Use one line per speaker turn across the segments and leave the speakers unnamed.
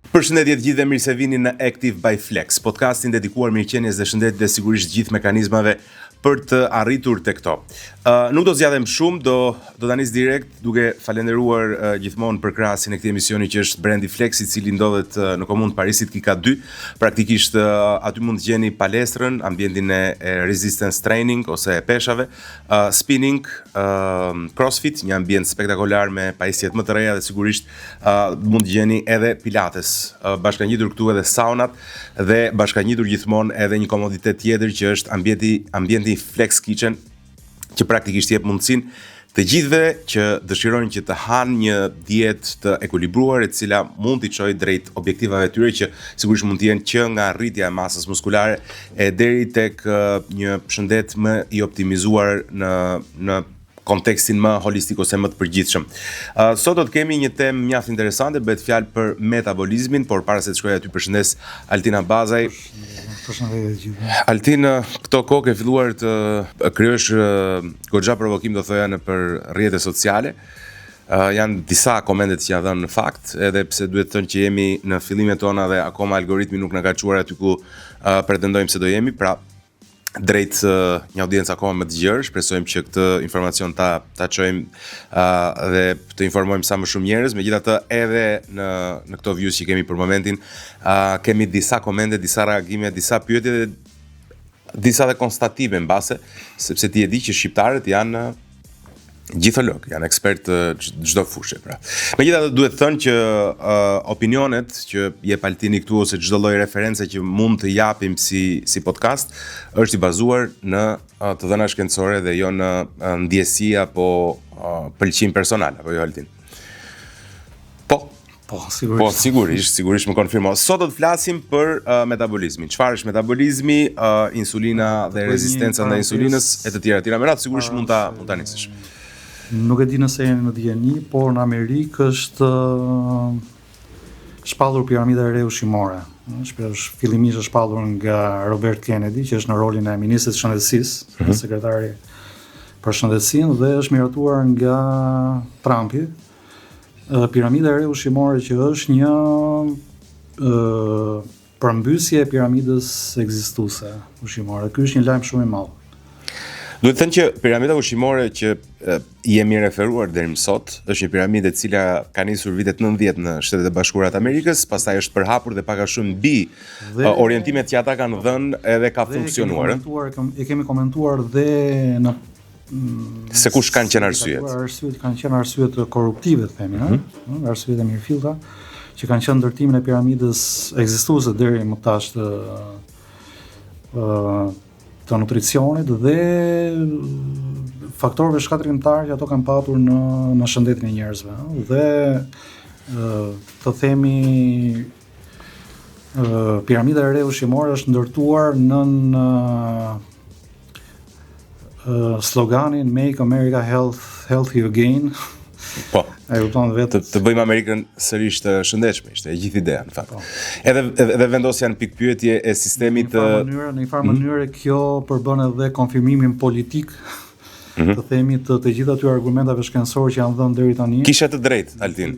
Përshëndetje të gjithëve, mirë se vini në Active by Flex, podcastin dedikuar mirëqenies dhe shëndetit dhe sigurisht gjithë mekanizmave për të arritur te këto. Uh, nuk do zgjatem shumë, do do ta nis direkt duke falendëruar uh, gjithmonë përkrahësin e këtij emisioni që është brendi Flex, i cili ndodhet uh, në komunë të Parisit Kika 2. Praktikisht uh, aty mund të gjeni palestrën, ambientin e, e resistance training ose e peshave, uh, spinning, uh, crossfit, një ambient spektakolar me pajisjet më të reja dhe sigurisht uh, mund të gjeni edhe pilates, uh, bashkangjitur këtu edhe saunat dhe bashkangjitur gjithmonë edhe një komoditet tjetër që është ambienti ambienti Flex Kitchen që praktikisht jep mundësinë të gjithëve që dëshirojnë që të hanë një dietë të ekuilibruar e cila mund t'i çojë drejt objektivave tyre që sigurisht mund të jenë që nga rritja e masës muskulare e deri tek një shëndet më i optimizuar në në kontekstin më holistik ose më të përgjithshëm. Uh, sot do të kemi një temë mjaft interesante, bëhet fjalë për metabolizmin, por para se të shkoj aty përshëndes Altin Abazaj.
Përshëndetje të
gjithëve. Altin, këto kohë ke filluar të krijosh goxha provokim do thoja nëpër rrjete sociale. Uh, janë disa komente që janë dhënë në fakt, edhe pse duhet thënë që jemi në fillimet tona dhe akoma algoritmi nuk na ka çuar aty ku uh, pretendojmë se do jemi, pra drejt uh, një audiencë akoma më të gjerë, shpresojmë që këtë informacion ta ta çojmë uh, dhe të informojmë sa më shumë njerëz, megjithatë edhe në në këto views që kemi për momentin, uh, kemi disa komente, disa reagime, disa pyetje dhe disa dhe konstatime mbase, sepse ti e di që shqiptarët janë gjitholog, janë ekspert të çdo fushe pra. Megjithatë duhet thënë që uh, opinionet që jep Altini këtu ose çdo lloj reference që mund të japim si si podcast është i bazuar në uh, të dhëna shkencore dhe jo në uh, ndjesi apo uh, pëlqim personal apo jo Altin. Po,
Po, sigurisht.
Po, sigurisht, sigurisht më konfirmo. Sot do të flasim për uh, metabolizmin. Çfarë është metabolizmi, uh, insulina dhe rezistenca ndaj insulinës e të tjera, të tjera me radhë, sigurisht mund ta mund ta nisësh.
Nuk e di nëse jeni në dijeni, por në Amerikë është shpallur piramida e re ushqimore. Është fillimisht është shpallur nga Robert Kennedy, që është në rolin e ministrit të shëndetësisë, mm -hmm. sekretari për shëndetësinë dhe është miratuar nga Trumpi, Piramida e re ushqimore që është një ë përmbysje e piramidës ekzistuese ushqimore. Ky është një lajm shumë i
madh. Duhet thënë që piramida ushqimore që i jemi referuar deri më sot, është një piramidë e cila ka nisur vitet 90 në Shtetet e Bashkuara të Amerikës, pastaj është përhapur dhe pak a shumë mbi dhe, orientimet që ata kanë dhënë edhe ka funksionuar.
E kemi komentuar, e kemi komentuar dhe në
Se kush kanë qenë arsyet?
Arsyet kanë qenë arsyet korruptive, themi, mm -hmm. arsyet e mirëfillta, që kanë qenë ndërtimin e piramidës ekzistuese deri më tash të të nutricionit dhe faktorëve shkatërrimtarë që ato kanë patur në në shëndetin e njerëzve, dhe të themi piramida e re ushqimore është ndërtuar nën sloganin Make America Health Healthy Again.
Po. E kupton vetë. Të, të bëjmë Amerikën sërish të shëndetshme, ishte e gjithë ideja në fakt. Po. Edhe edhe vendosja në pikëpyetje e sistemit
të në një farë mënyre, në një farë mhm. mënyre kjo përbën edhe konfirmimin politik mm -hmm. të themi të të gjitha atyre argumentave shkencore që janë dhënë deri tani.
Kisha të drejtë, Altin.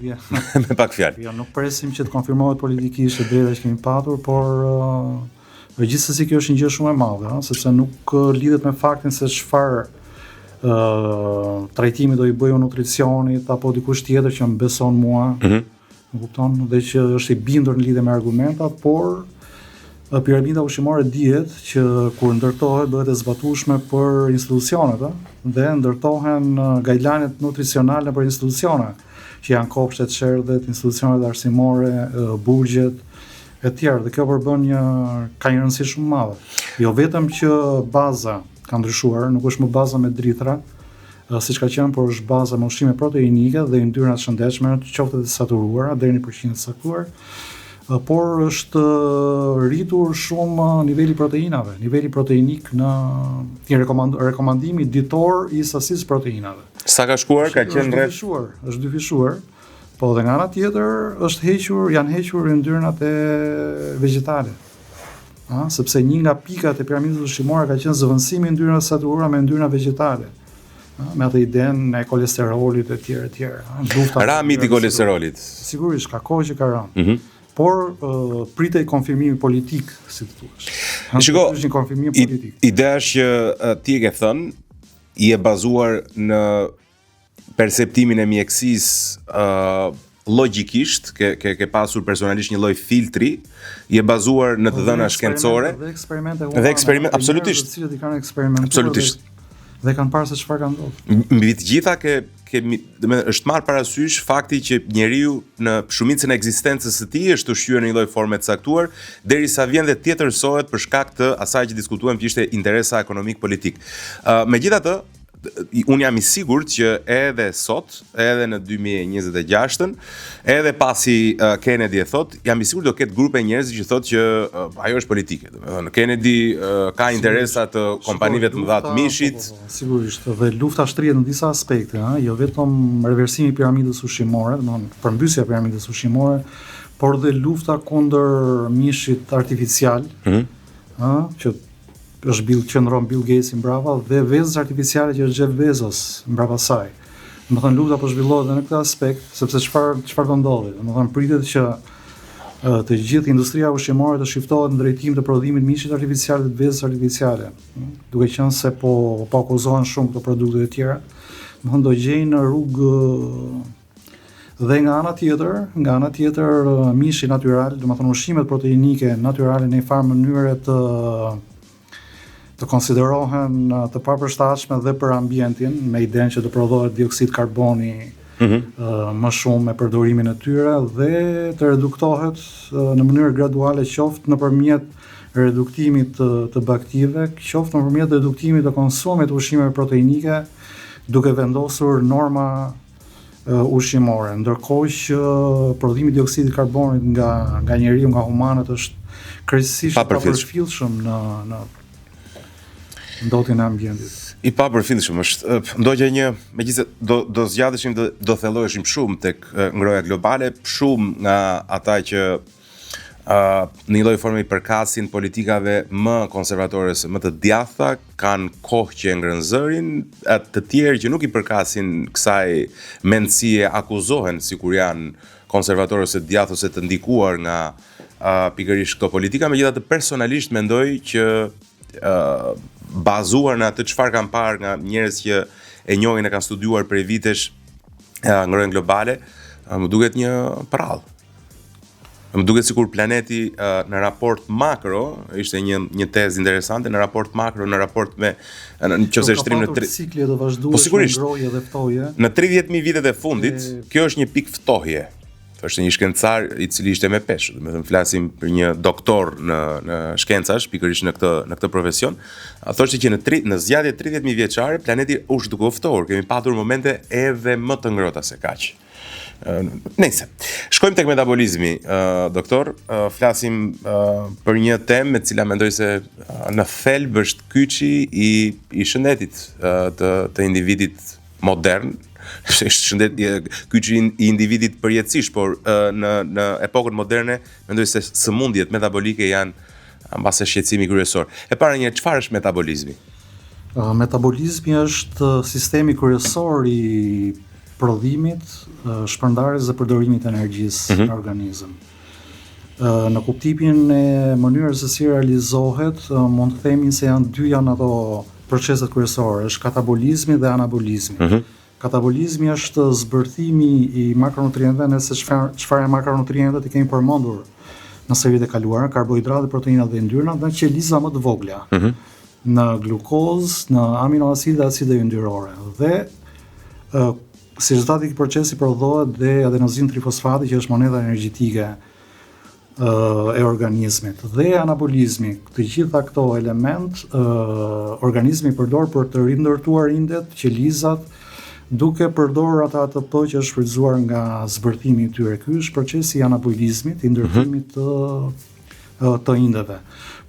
Me pak
fjalë. Jo, nuk presim që të konfirmohet politikisht e drejta që kemi patur, por uh, Dhe gjithsesi kjo është një gjë shumë e madhe, ëh, sepse nuk lidhet me faktin se çfarë ë uh, trajtimi do i bëj unë nutricionit apo dikush tjetër që më beson mua. Mm -hmm. Më kupton? Dhe që është i bindur në lidhje me argumentat, por piramida ushqimore dihet që kur ndërtohet bëhet e zbatueshme për institucionet, ëh, dhe ndërtohen guideline-et nutricionale për institucione, që janë kopshtet, çerdhet, institucionet arsimore, burgjet, e tjerë dhe kjo përbën një ka një rëndësi shumë të madhe. Jo vetëm që baza ka ndryshuar, nuk është më baza me drithra, siç ka qenë, por është baza me ushqime proteinike dhe yndyrna të shëndetshme, qoftë të saturuara deri në përqindje të caktuar, por është rritur shumë niveli i proteinave, niveli proteinik në një rekomand, rekomandimi ditor i sasisë proteinave.
Sa ka shkuar? Ka qenë
rreth dyfishuar, është dyfishuar. Po dhe nga ana tjetër është hequr, janë hequr yndyrnat e vegjetale. A, sepse një nga pikat e piramidës ushqimore ka qenë zëvendësimi i yndyrnave të saturuara me yndyrna vegjetale. A, me atë idenë e kolesterolit e tjerë e tjerë.
Lufta Ra miti i kolesterolit.
Sigurisht ka kohë që ka rënë. Mm -hmm. Por uh, pritej konfirmimi politik, si të
thuash. Shiko, është një konfirmim politik. Ideja është që uh, ti e ke thënë, je bazuar në perceptimin e mjekësisë uh, logjikisht, ke, ke, ke pasur personalisht një lloj filtri, je bazuar në të dhëna shkencore
dhe eksperimente
humane, dhe eksperiment absolutisht,
të cilët i kanë eksperimentuar
absolutisht
dhe, dhe kanë parë se çfarë ka
ndodhur. Mbi të gjitha ke ke domethënë është marrë parasysh fakti që njeriu në shumicën e ekzistencës së tij është ushqyer në një lloj forme të caktuar, derisa vjen dhe tjetërsohet për shkak të asaj që diskutuam që ishte interesa ekonomik politik. Uh, megjithatë, unë jam i sigurt që edhe sot, edhe në 2026-ën, edhe pasi uh, Kennedy e thotë, jam i sigurt do ketë grupe njerëzish që thotë që uh, ajo është politike. Domethënë Kennedy uh, ka interesa të kompanive të mëdha të mishit.
Po, po, po, sigurisht, dhe lufta shtrihet në disa aspekte, ha, jo vetëm reversimi i piramidës ushqimore, domethënë përmbysja e piramidës ushqimore, por dhe lufta kundër mishit artificial, mm -hmm. ë, që është Bill qëndron Bill Gates mbrapa dhe vezës artificiale që është Jeff Bezos mbrapa saj. Domethënë lufta po zhvillohet edhe në këtë aspekt, sepse çfarë çfarë do ndodhi? Domethënë pritet që të gjithë industria ushqimore të shiftohet në drejtim të prodhimit mishit artificial dhe të vezës artificiale, duke qenë se po po akuzohen shumë këto produkte të tjera. Domethënë do gjejnë rrugë Dhe nga ana tjetër, nga ana tjetër mishi natyral, domethënë ushqimet proteinike natyrale në një farë mënyre të të konsiderohen të papërshtatshme dhe për ambientin, me idenë që të prodhohet dioksid karboni mm -hmm. më shumë me përdorimin e tyre dhe të reduktohet në mënyrë graduale qoftë nëpërmjet reduktimit të, të bagëtive, qoftë nëpërmjet reduktimit të konsumit të ushqimeve proteinike, duke vendosur norma ushqimore, ndërkohë që prodhimi i dioksidit të karbonit nga nga njeriu, nga humanët është krejtësisht i papërfillshëm në në ndotjen e
ambientit. I papërfillshëm është. Ndoqja një, megjithëse do do zgjateshim do do thelloheshim shumë tek ngrohja globale, shumë nga ata që uh, në një lloj forme i përkasin politikave më konservatore ose më të djathta, kanë kohë që e ngrenë zërin, e të tjerë që nuk i përkasin kësaj mendësie akuzohen sikur janë konservatorë ose të djathtë ose të ndikuar nga uh, pikërisht këto politika, megjithatë personalisht mendoj që uh, bazuar në atë çfarë kam parë nga njerëz që e njohin e kanë studiuar prej vitesh uh, ngrohjen globale, uh, më duket një përrallë. Më duket sikur planeti uh, në raport makro, ishte një një tezë interesante në raport makro, në raport me në qoftë se shtrim
në tri cikle të vazhdueshme po, sigurisht, ngrohje dhe
ftohje. Në 30000 vitet e fundit, e... kjo është një pikë ftohje. Është një shkencëtar i cili ishte me peshë, domethënë flasim për një doktor në në shkencash, pikërisht në këtë në këtë profesion. A thoshte që në tri, në zgjatje 30000 vjeçare planeti është duke u ftohur, kemi patur momente edhe më të ngrohta se kaq. Nëse shkojmë tek metabolizmi, uh, doktor, uh, flasim uh, për një temë e cila mendoj se uh, në thelb është kyçi i i shëndetit uh, të të individit modern, është shëndet kyçi i individit përjetësisht, por uh, në në epokën moderne mendoj se sëmundjet metabolike janë mbase shqetësimi kryesor. E para një, çfarë është metabolizmi?
Uh, metabolizmi është sistemi kryesor i prodhimit, shpërndarjes dhe përdorimit të energjisë mm -hmm. në organizëm. Në kuptimin e mënyrës se si realizohet, mund të themi se janë dy janë ato proceset kryesore, është katabolizmi dhe anabolizmi. Mm -hmm. Katabolizmi është zbërthimi i makronutrientëve, nëse çfarë çfarë janë makronutrientët i kemi përmendur në seritë e kaluara, karbohidratet, proteinat dhe yndyrnat në qeliza më të vogla. Mm -hmm. Në glukozë, në aminoacide dhe acide yndyrore. Dhe si rezultat i këtij procesi prodhohet dhe adenozin trifosfati që është monedha energjetike e organizmit. Dhe anabolizmi, të gjitha këto element organizmi përdor për të rindërtuar indet, qelizat, duke përdorur atë ATP që është shfrytëzuar nga zbërthimi i tyre. Ky është procesi i anabolizmit, i ndërtimit të të indeve.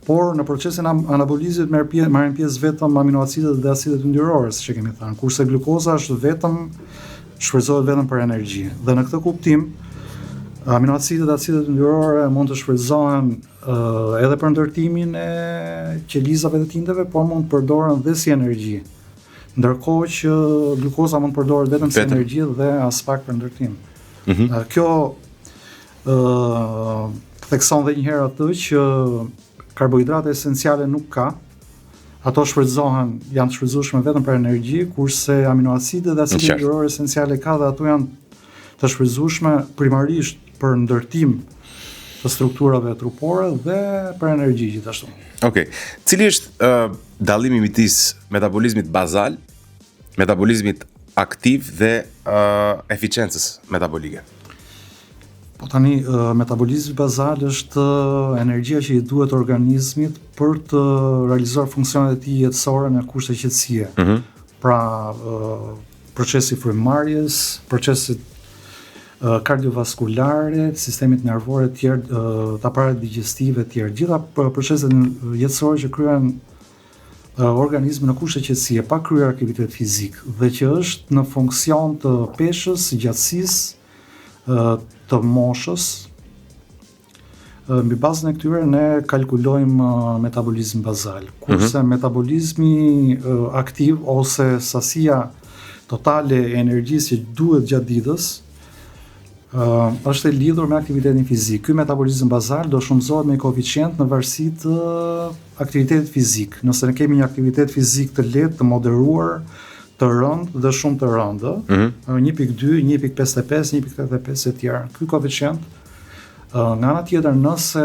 Por në procesin e anabolizmit merr pjesë marrin pjesë vetëm aminoacidet dhe acidet yndyrore, siç e kemi thënë, kurse glukoza është vetëm shfrytëzohet vetëm për energji. Dhe në këtë kuptim aminoacidet dhe acidet yndyrore mund të shfrytëzohen uh, edhe për ndërtimin e qelizave të indeve, por mund të përdoren dhe si energji. Ndërkohë që glukoza mund të përdoret vetëm si energji dhe aspak për ndërtim. Mm -hmm. Kjo. Ë thekson dhe një herë atë që karbohidrate esenciale nuk ka. Ato shfrytëzohen, janë të shfrytëzueshme vetëm për energji, kurse aminoacidet dhe acidet yndyrore esenciale ka dhe ato janë të shfrytëzueshme primarisht për ndërtim të strukturave trupore dhe për energji
gjithashtu. Okej. Okay. Cili është uh, dallimi midis metabolizmit bazal, metabolizmit aktiv dhe uh, eficiencës metabolike?
Po tani, metabolizmi bazal është energjia që i duhet organizmit për të realizuar funksionet e tij jetësore në kushte qetësie. Mm -hmm. Pra, procesi i frymëmarrjes, proceset kardiovaskulare, sistemit nervor e tjerë, të aparatit digjestiv e tjerë. Gjitha proceset jetësore që kryen organizmi në kushte qetësie pa kryer aktivitet fizik dhe që është në funksion të peshës, gjatësisë, të moshës. Mbi bazën e këtyre ne kalkulojmë metabolizmin bazal, kurse mm -hmm. metabolizmi aktiv ose sasia totale e energjisë që duhet gjatë ditës është e lidhur me aktivitetin fizik. Ky metabolizëm bazal do shumëzohet me koeficient në varësi të aktivitetit fizik. Nëse ne kemi një aktivitet fizik të lehtë, të moderuar, të rëndë dhe shumë të rëndë, mm -hmm. 1.2, 1.55, 1.85 e tjera. Ky koeficient nga ana tjetër nëse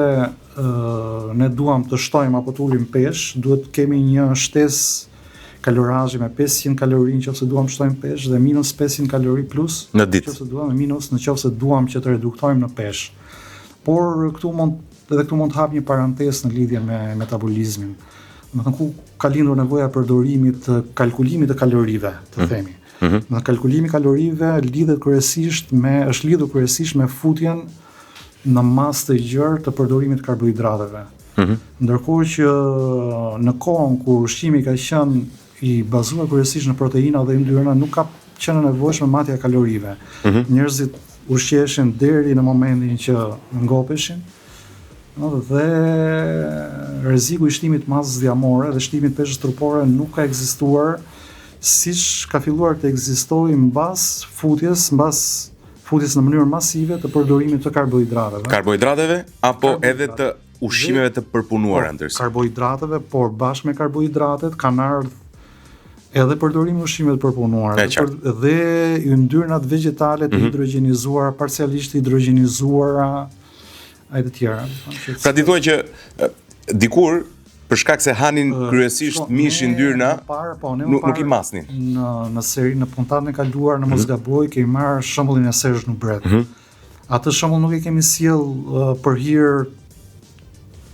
ne duam të shtojmë apo të ulim peshë, duhet të kemi një shtesë kalorazhi me 500 kalori në qoftë se duam të shtojmë peshë dhe minus 500 kalori plus
në ditë.
Nëse duam minus në qoftë se duam që të reduktojmë në peshë. Por këtu mund edhe këtu mund të hap një parantezë në lidhje me metabolizmin. Domethënë ku ka lindur nevoja e përdorimit të kalkulimit të kalorive, të mhm. themi. Mm -hmm. Në kalkulimi i kalorive lidhet kryesisht me është lidhur kryesisht me futjen në masë të gjerë të përdorimit të karbohidrateve. Mm -hmm. Ndërkohë që në kohën kur ushqimi ka qenë i bazuar kryesisht në proteina dhe yndyrna, nuk ka qenë e nevojshme matja e kalorive. Mm -hmm. Njerëzit ushqeheshin deri në momentin që ngopeshin, dhe rreziku i shtimit të masës dhjamore dhe shtimit të peshës trupore nuk ka ekzistuar siç ka filluar të ekzistojë mbas futjes, mbas futjes në mënyrë masive të përdorimit të
karbohidrateve. Karbohidrateve apo edhe të ushqimeve të përpunuara
po, ndërsa. Karbohidrateve, por bashkë me karbohidratet kanë ardhur edhe përdorimi i ushqimeve të përpunuara dhe, për, dhe yndyrnat vegetale të mm -hmm. hidrogjenizuara, parcialisht hidrogjenizuara, e të tjera.
Pra ti thua që dikur për shkak se hanin kryesisht po, mish yndyrna, po, nuk, nuk i masnin.
Në në seri në puntatën e kaluar në mos mm -hmm. gaboj kemi marrë shembullin e Serge Nubret. Mm -hmm. Atë shembull nuk e kemi sjell uh, për hir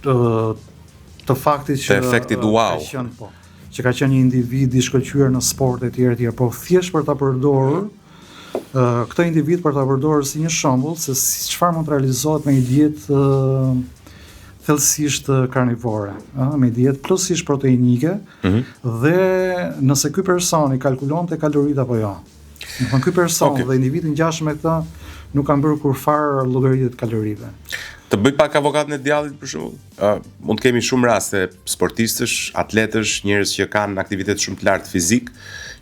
të të faktit
që të efektit wow.
Ka qenë, po, që ka qenë një individ i shkëlqyer në sport e tjerë e tjerë, por thjesht për ta përdorur këtë individ për ta përdorur si një shembull se si çfarë mund të realizohet me një dietë thellësisht karnivore, ëh, me dietë plotësisht proteinike mm -hmm. dhe nëse ky person i kalkulonte kaloritë apo jo. Domethënë ky person okay. dhe individë të ngjashëm me këtë nuk kanë bërë kurrfarë llogaritje të
kalorive. Të bëj pak avokatin e djallit për shembull. Uh, mund të kemi shumë raste sportistësh, atletësh, njerëz që kanë aktivitet shumë të lartë fizik,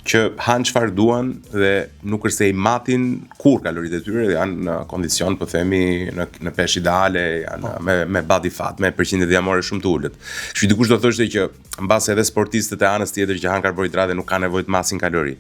që hanë çfarë duan dhe nuk është se i matin kurrë kaloritë e tyre, janë në kondicion, po themi, në në peshë ideale, janë po. me me body fat, me përqindje dhjamore shumë të ulët. Kështu që dikush do thoshte që mbase edhe sportistët e anës tjetër që hanë karbohidrate nuk kanë nevojë të masin kalori.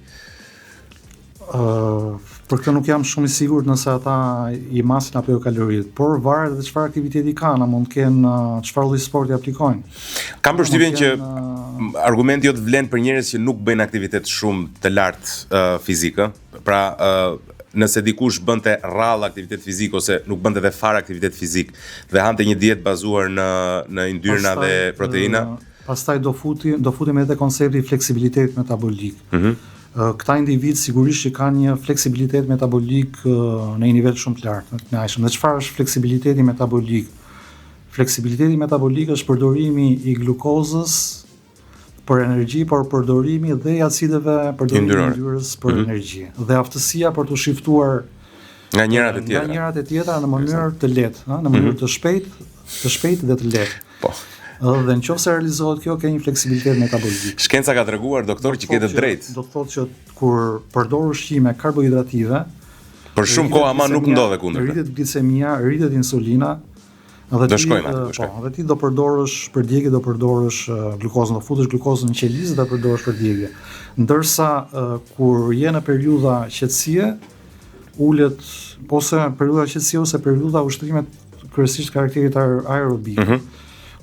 Uh, për këtë nuk jam shumë i sigurt nëse ata i masin apo jo kaloritë, por varet edhe çfarë aktiviteti kanë, a mund të kenë çfarë lloj sporti
aplikojnë. Kam përshtypjen që uh, argumenti jot vlen për njerëz që nuk bëjnë aktivitet shumë të lartë uh, fizik, ë? Pra, uh, nëse dikush bënte rrallë aktivitet fizik ose nuk bënte edhe fare aktivitet fizik dhe hante një dietë bazuar në në yndyrna dhe proteina,
uh, pastaj do futi do futemi edhe koncepti i fleksibilitetit metabolik. Mm -hmm. Këta individë sigurisht që kanë një fleksibilitet metabolik në një nivel shumë të lartë, të kënaqshëm. Dhe çfarë është fleksibiliteti metabolik? Fleksibiliteti metabolik është përdorimi i glukozës për energji, por përdorimi dhe i acideve, përdorimi i yndyrës për mm -hmm. energji dhe aftësia për t'u shiftuar
nga njëra te
tjetra. Nga njëra te tjetra në mënyrë të lehtë, ëh, në mënyrë mm -hmm. të shpejtë, të shpejtë dhe të lehtë.
Po.
Dhe në qoftë se realizohet kjo, ke një fleksibilitet
metabolik. Shkenca ka treguar doktor që ke të
drejtë. Do të thotë që kur përdor ushqime karbohidrative,
Për shumë kohë ama nuk ndodh e kundërta.
Rritet glicemia, rritet insulina,
Dhe do shkojmë aty, do
shkojmë. Po, dhe ti do përdorësh për djegie, do përdorësh glukozën, do futësh glukozën në qelizë dhe përdorësh për djegie. Ndërsa kur je në periudha qetësie, ulet ose periudha qetësie ose periudha ushtrimet kryesisht karakterit aerobik. Mm -hmm.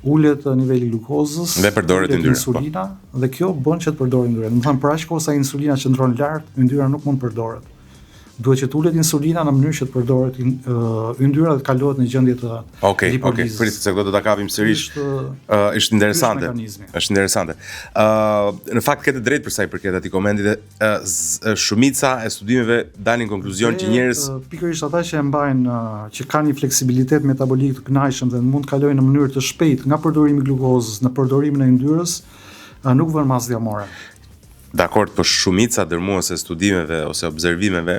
Ulet niveli i glukozës
dhe përdoret
yndyra. Po. Insulina po. dhe kjo bën që të përdoret yndyra. Domethënë për aq kohë sa insulina qëndron lart, yndyra nuk mund të përdoret. Duhet që të ulet insulina në mënyrë që të përdoret yndyra dhe të kalohet në gjendje të
Okej, okay, okej, okay. prit se do ta kapim sërish. Është uh, është interesante. Është interesante. Ë uh, në fakt ke të drejtë për sa i përket atij komenti dhe uh, shumica e studimeve dalin në konkluzion që njerëz
uh, pikërisht ata që e mbajnë uh, që kanë një fleksibilitet metabolik të kënaqshëm dhe mund të kalojnë në mënyrë të shpejtë nga përdorimi i glukozës në përdorimin e yndyrës, uh, nuk vënë masë dhjamore.
Dakord, po shumica dërmuese e studimeve ose observimeve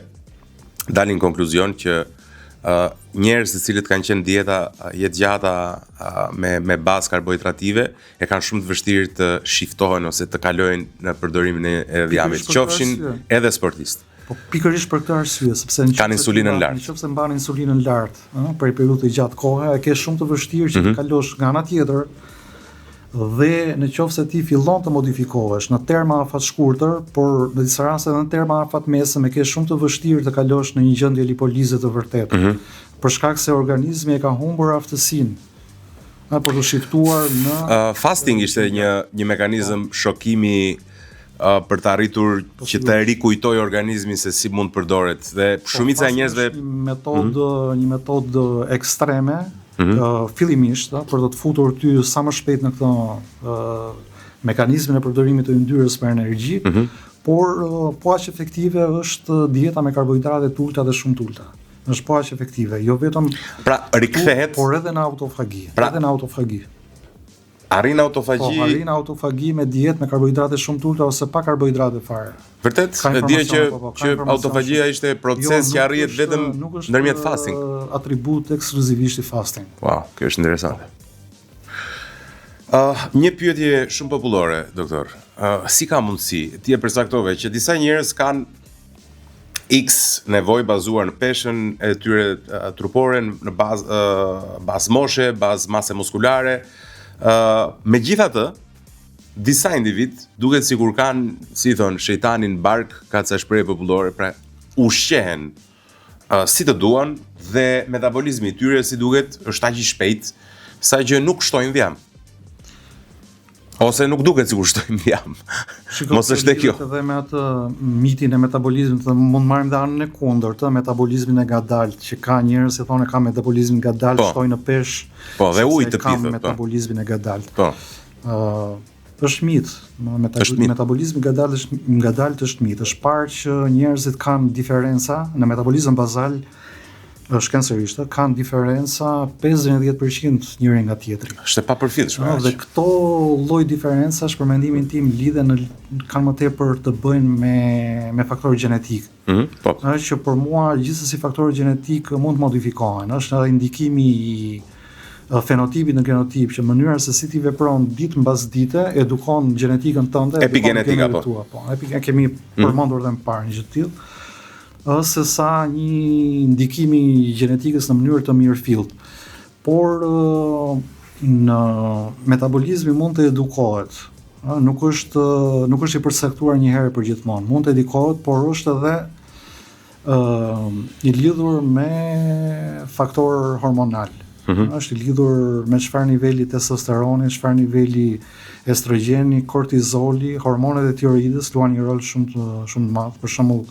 dalin në konkluzion që uh, njerëz të cilët kanë qenë dieta jetëgjata uh, me me bazë karbohidrative e kanë shumë të vështirë të shiftohen ose të kalojnë në përdorimin e, e dhjamit, qofshin edhe sportistë.
Po pikërisht për këtë arsye, sepse
në kanë insulinën lart.
Në qoftë se mban insulinën lart, ëh, për një periudhë të gjatë kohe, e ke shumë të vështirë që mm -hmm. të mhm. kalosh nga ana tjetër Dhe në qoftë se ti fillon të modifikohesh në terma afatshkurtër, por në disa raste edhe në terma afatmesëm e ke shumë të vështirë të kalosh në një gjendje lipolize të vërtetë. Mm -hmm. Për shkak se organizmi e ka humbur aftësinë ë për të shiftuar
në uh, fasting ishte një një mekanizëm po. shokimi uh, për të arritur po, që të rikujtojë organizmin se si mund të përdoret dhe po, shumica e njerëzve
një metodë mm -hmm. një metodë ekstreme mm -hmm. fillimisht, për të të futur ty sa më shpejt në këtë uh, mekanizmin e përdorimit të yndyrës për energji, mm -hmm. por uh, po aq efektive është dieta me karbohidrate të ulta dhe shumë të ulta. Është po aq efektive, jo vetëm
pra rikthehet,
por edhe në autofagi, pra, edhe në autofagi.
Arrin autofagji.
Po, arrin autofagji me dietë me karbohidrate shumë të ulta ose pa karbohidrate
fare. Vërtet, e dija që po, po, që autofagjia ishte proces jo, që arrihet vetëm ndërmjet fasting.
Atribut ekskluzivisht i fasting.
Wow, kjo është interesante. Uh, një pyetje shumë popullore, doktor. Uh, si ka mundësi, ti e përcaktove që disa njerëz kanë X nevojë bazuar në peshën e tyre trupore, në bazë bazë moshe, bazë mase muskulare. Ë megjithatë, disa individë duket sikur kanë, si thonë, shejtanin në bark, ka ca shprehje popullore, pra ushqehen uh, si të duan dhe metabolizmi i tyre si duket është aq i shpejtë sa që nuk shtojnë dhjam. Ose nuk duket sikur shtojnë dhjam. Mos është
kjo. Edhe me atë mitin e metabolizmit, dhe mund marrim dhe anën e kundërt, të metabolizmin e ngadaltë, që ka njerëz që thonë kam metabolizmin ngadaltë, po. shtoj në peshë.
Po, dhe ujë të pi.
Kam po. metabolizmin e
ngadaltë. Po.
Ë uh, është mit, është mit. Metabolizmi ngadaltë është ngadaltë është mit. Është parë që njerëzit kanë diferenca në metabolizëm bazal shkencërisht, kanë diferenca 5 deri në 10% njëri nga
tjetri. Është e papërfillshme.
Dhe këto lloj diferencash për mendimin tim lidhen në kanë më tepër të bëjnë me me faktorë gjenetikë.
Mm -hmm, po.
Është që për mua gjithsesi faktorët gjenetikë mund të modifikohen. Është edhe ndikimi i fenotipit në genotip, që mënyra se si ti vepron ditë mbas dite edukon gjenetikën tënde,
epigenetika
po. Tua, po. Epi, kemi mm -hmm. përmendur edhe më parë një gjë të tillë ë se sa një ndikim i gjenetikës në mënyrë të mirëfilltë. Por në metabolizmi mund të edukohet, ë nuk është nuk është i përcaktuar një herë për gjithmonë. Mund të edukohet, por është edhe ë i lidhur me faktor hormonal. Mm -hmm. Është i lidhur me çfarë niveli testosteroni, çfarë niveli estrogjeni, kortizoli, hormonet e tiroides luajnë një rol shumë të shumë të madh. Për shembull,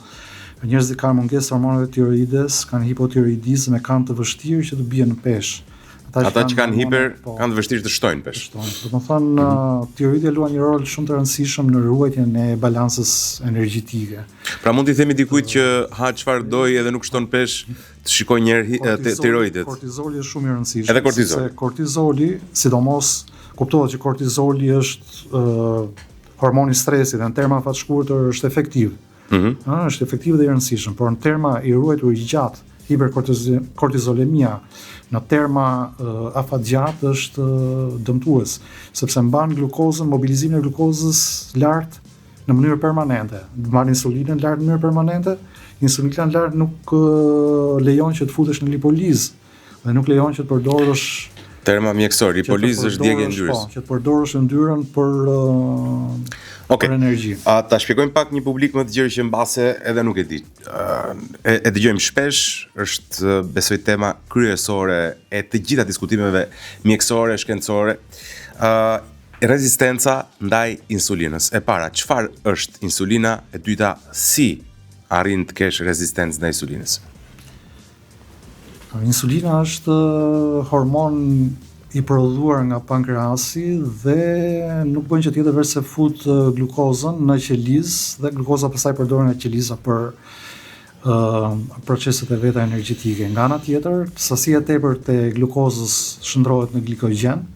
njerëzit kanë mungesë hormoneve të tiroides, kanë hipotiroidizëm e kanë të vështirë që të bien në
peshë. Ata që, Ata që kanë hiper po, kanë të vështirë të shtojnë
peshë. Shtojnë. Domethënë, mm -hmm. tiroidja luan një rol shumë të rëndësishëm në ruajtjen e balancës energjetike.
Pra mund t'i themi dikujt që ha çfarë dojë edhe nuk shton peshë, të shikojë një herë tiroidet.
Kortizoli është shumë i rëndësishëm.
Edhe kortizoli.
Sepse kortizoli, sidomos kuptohet që kortizoli është uh, hormoni i stresit dhe në terma afatshkurtër është efektiv. Mm -hmm. Ëh, është efektiv dhe i rëndësishëm, por në terma i ruajtur i gjatë hiperkortizolemia në terma uh, afatgjatë është uh, dëmtues, sepse mban glukozën, mobilizimin e glukozës lart. në mënyrë permanente. Mban insulinën lart në mënyrë permanente, insulina lart nuk lejon që të futesh në lipolizë dhe nuk lejon që të përdorësh
terma mjekësor, lipolizë është djegie e yndyrës.
Po, që të përdorësh yndyrën për
okay.
për energji.
A ta shpjegojmë pak një publik më të gjerë që mbase edhe nuk e di. E, e dëgjojmë shpesh, është besoj tema kryesore e të gjitha diskutimeve mjekësore, shkencore. Ë uh, Rezistenca ndaj insulinës. E para, çfarë është insulina? E dyta, si arrin të kesh rezistencë ndaj insulinës?
Insulina është hormon i prodhuar nga pankreasi dhe nuk bën gjë tjetër veçse fut glukozën në qelizë dhe glukoza pastaj përdoret nga qeliza për uh, proceset e veta energjetike. Nga ana tjetër, sasia e tepërt e glukozës shndërrohet në glikogjen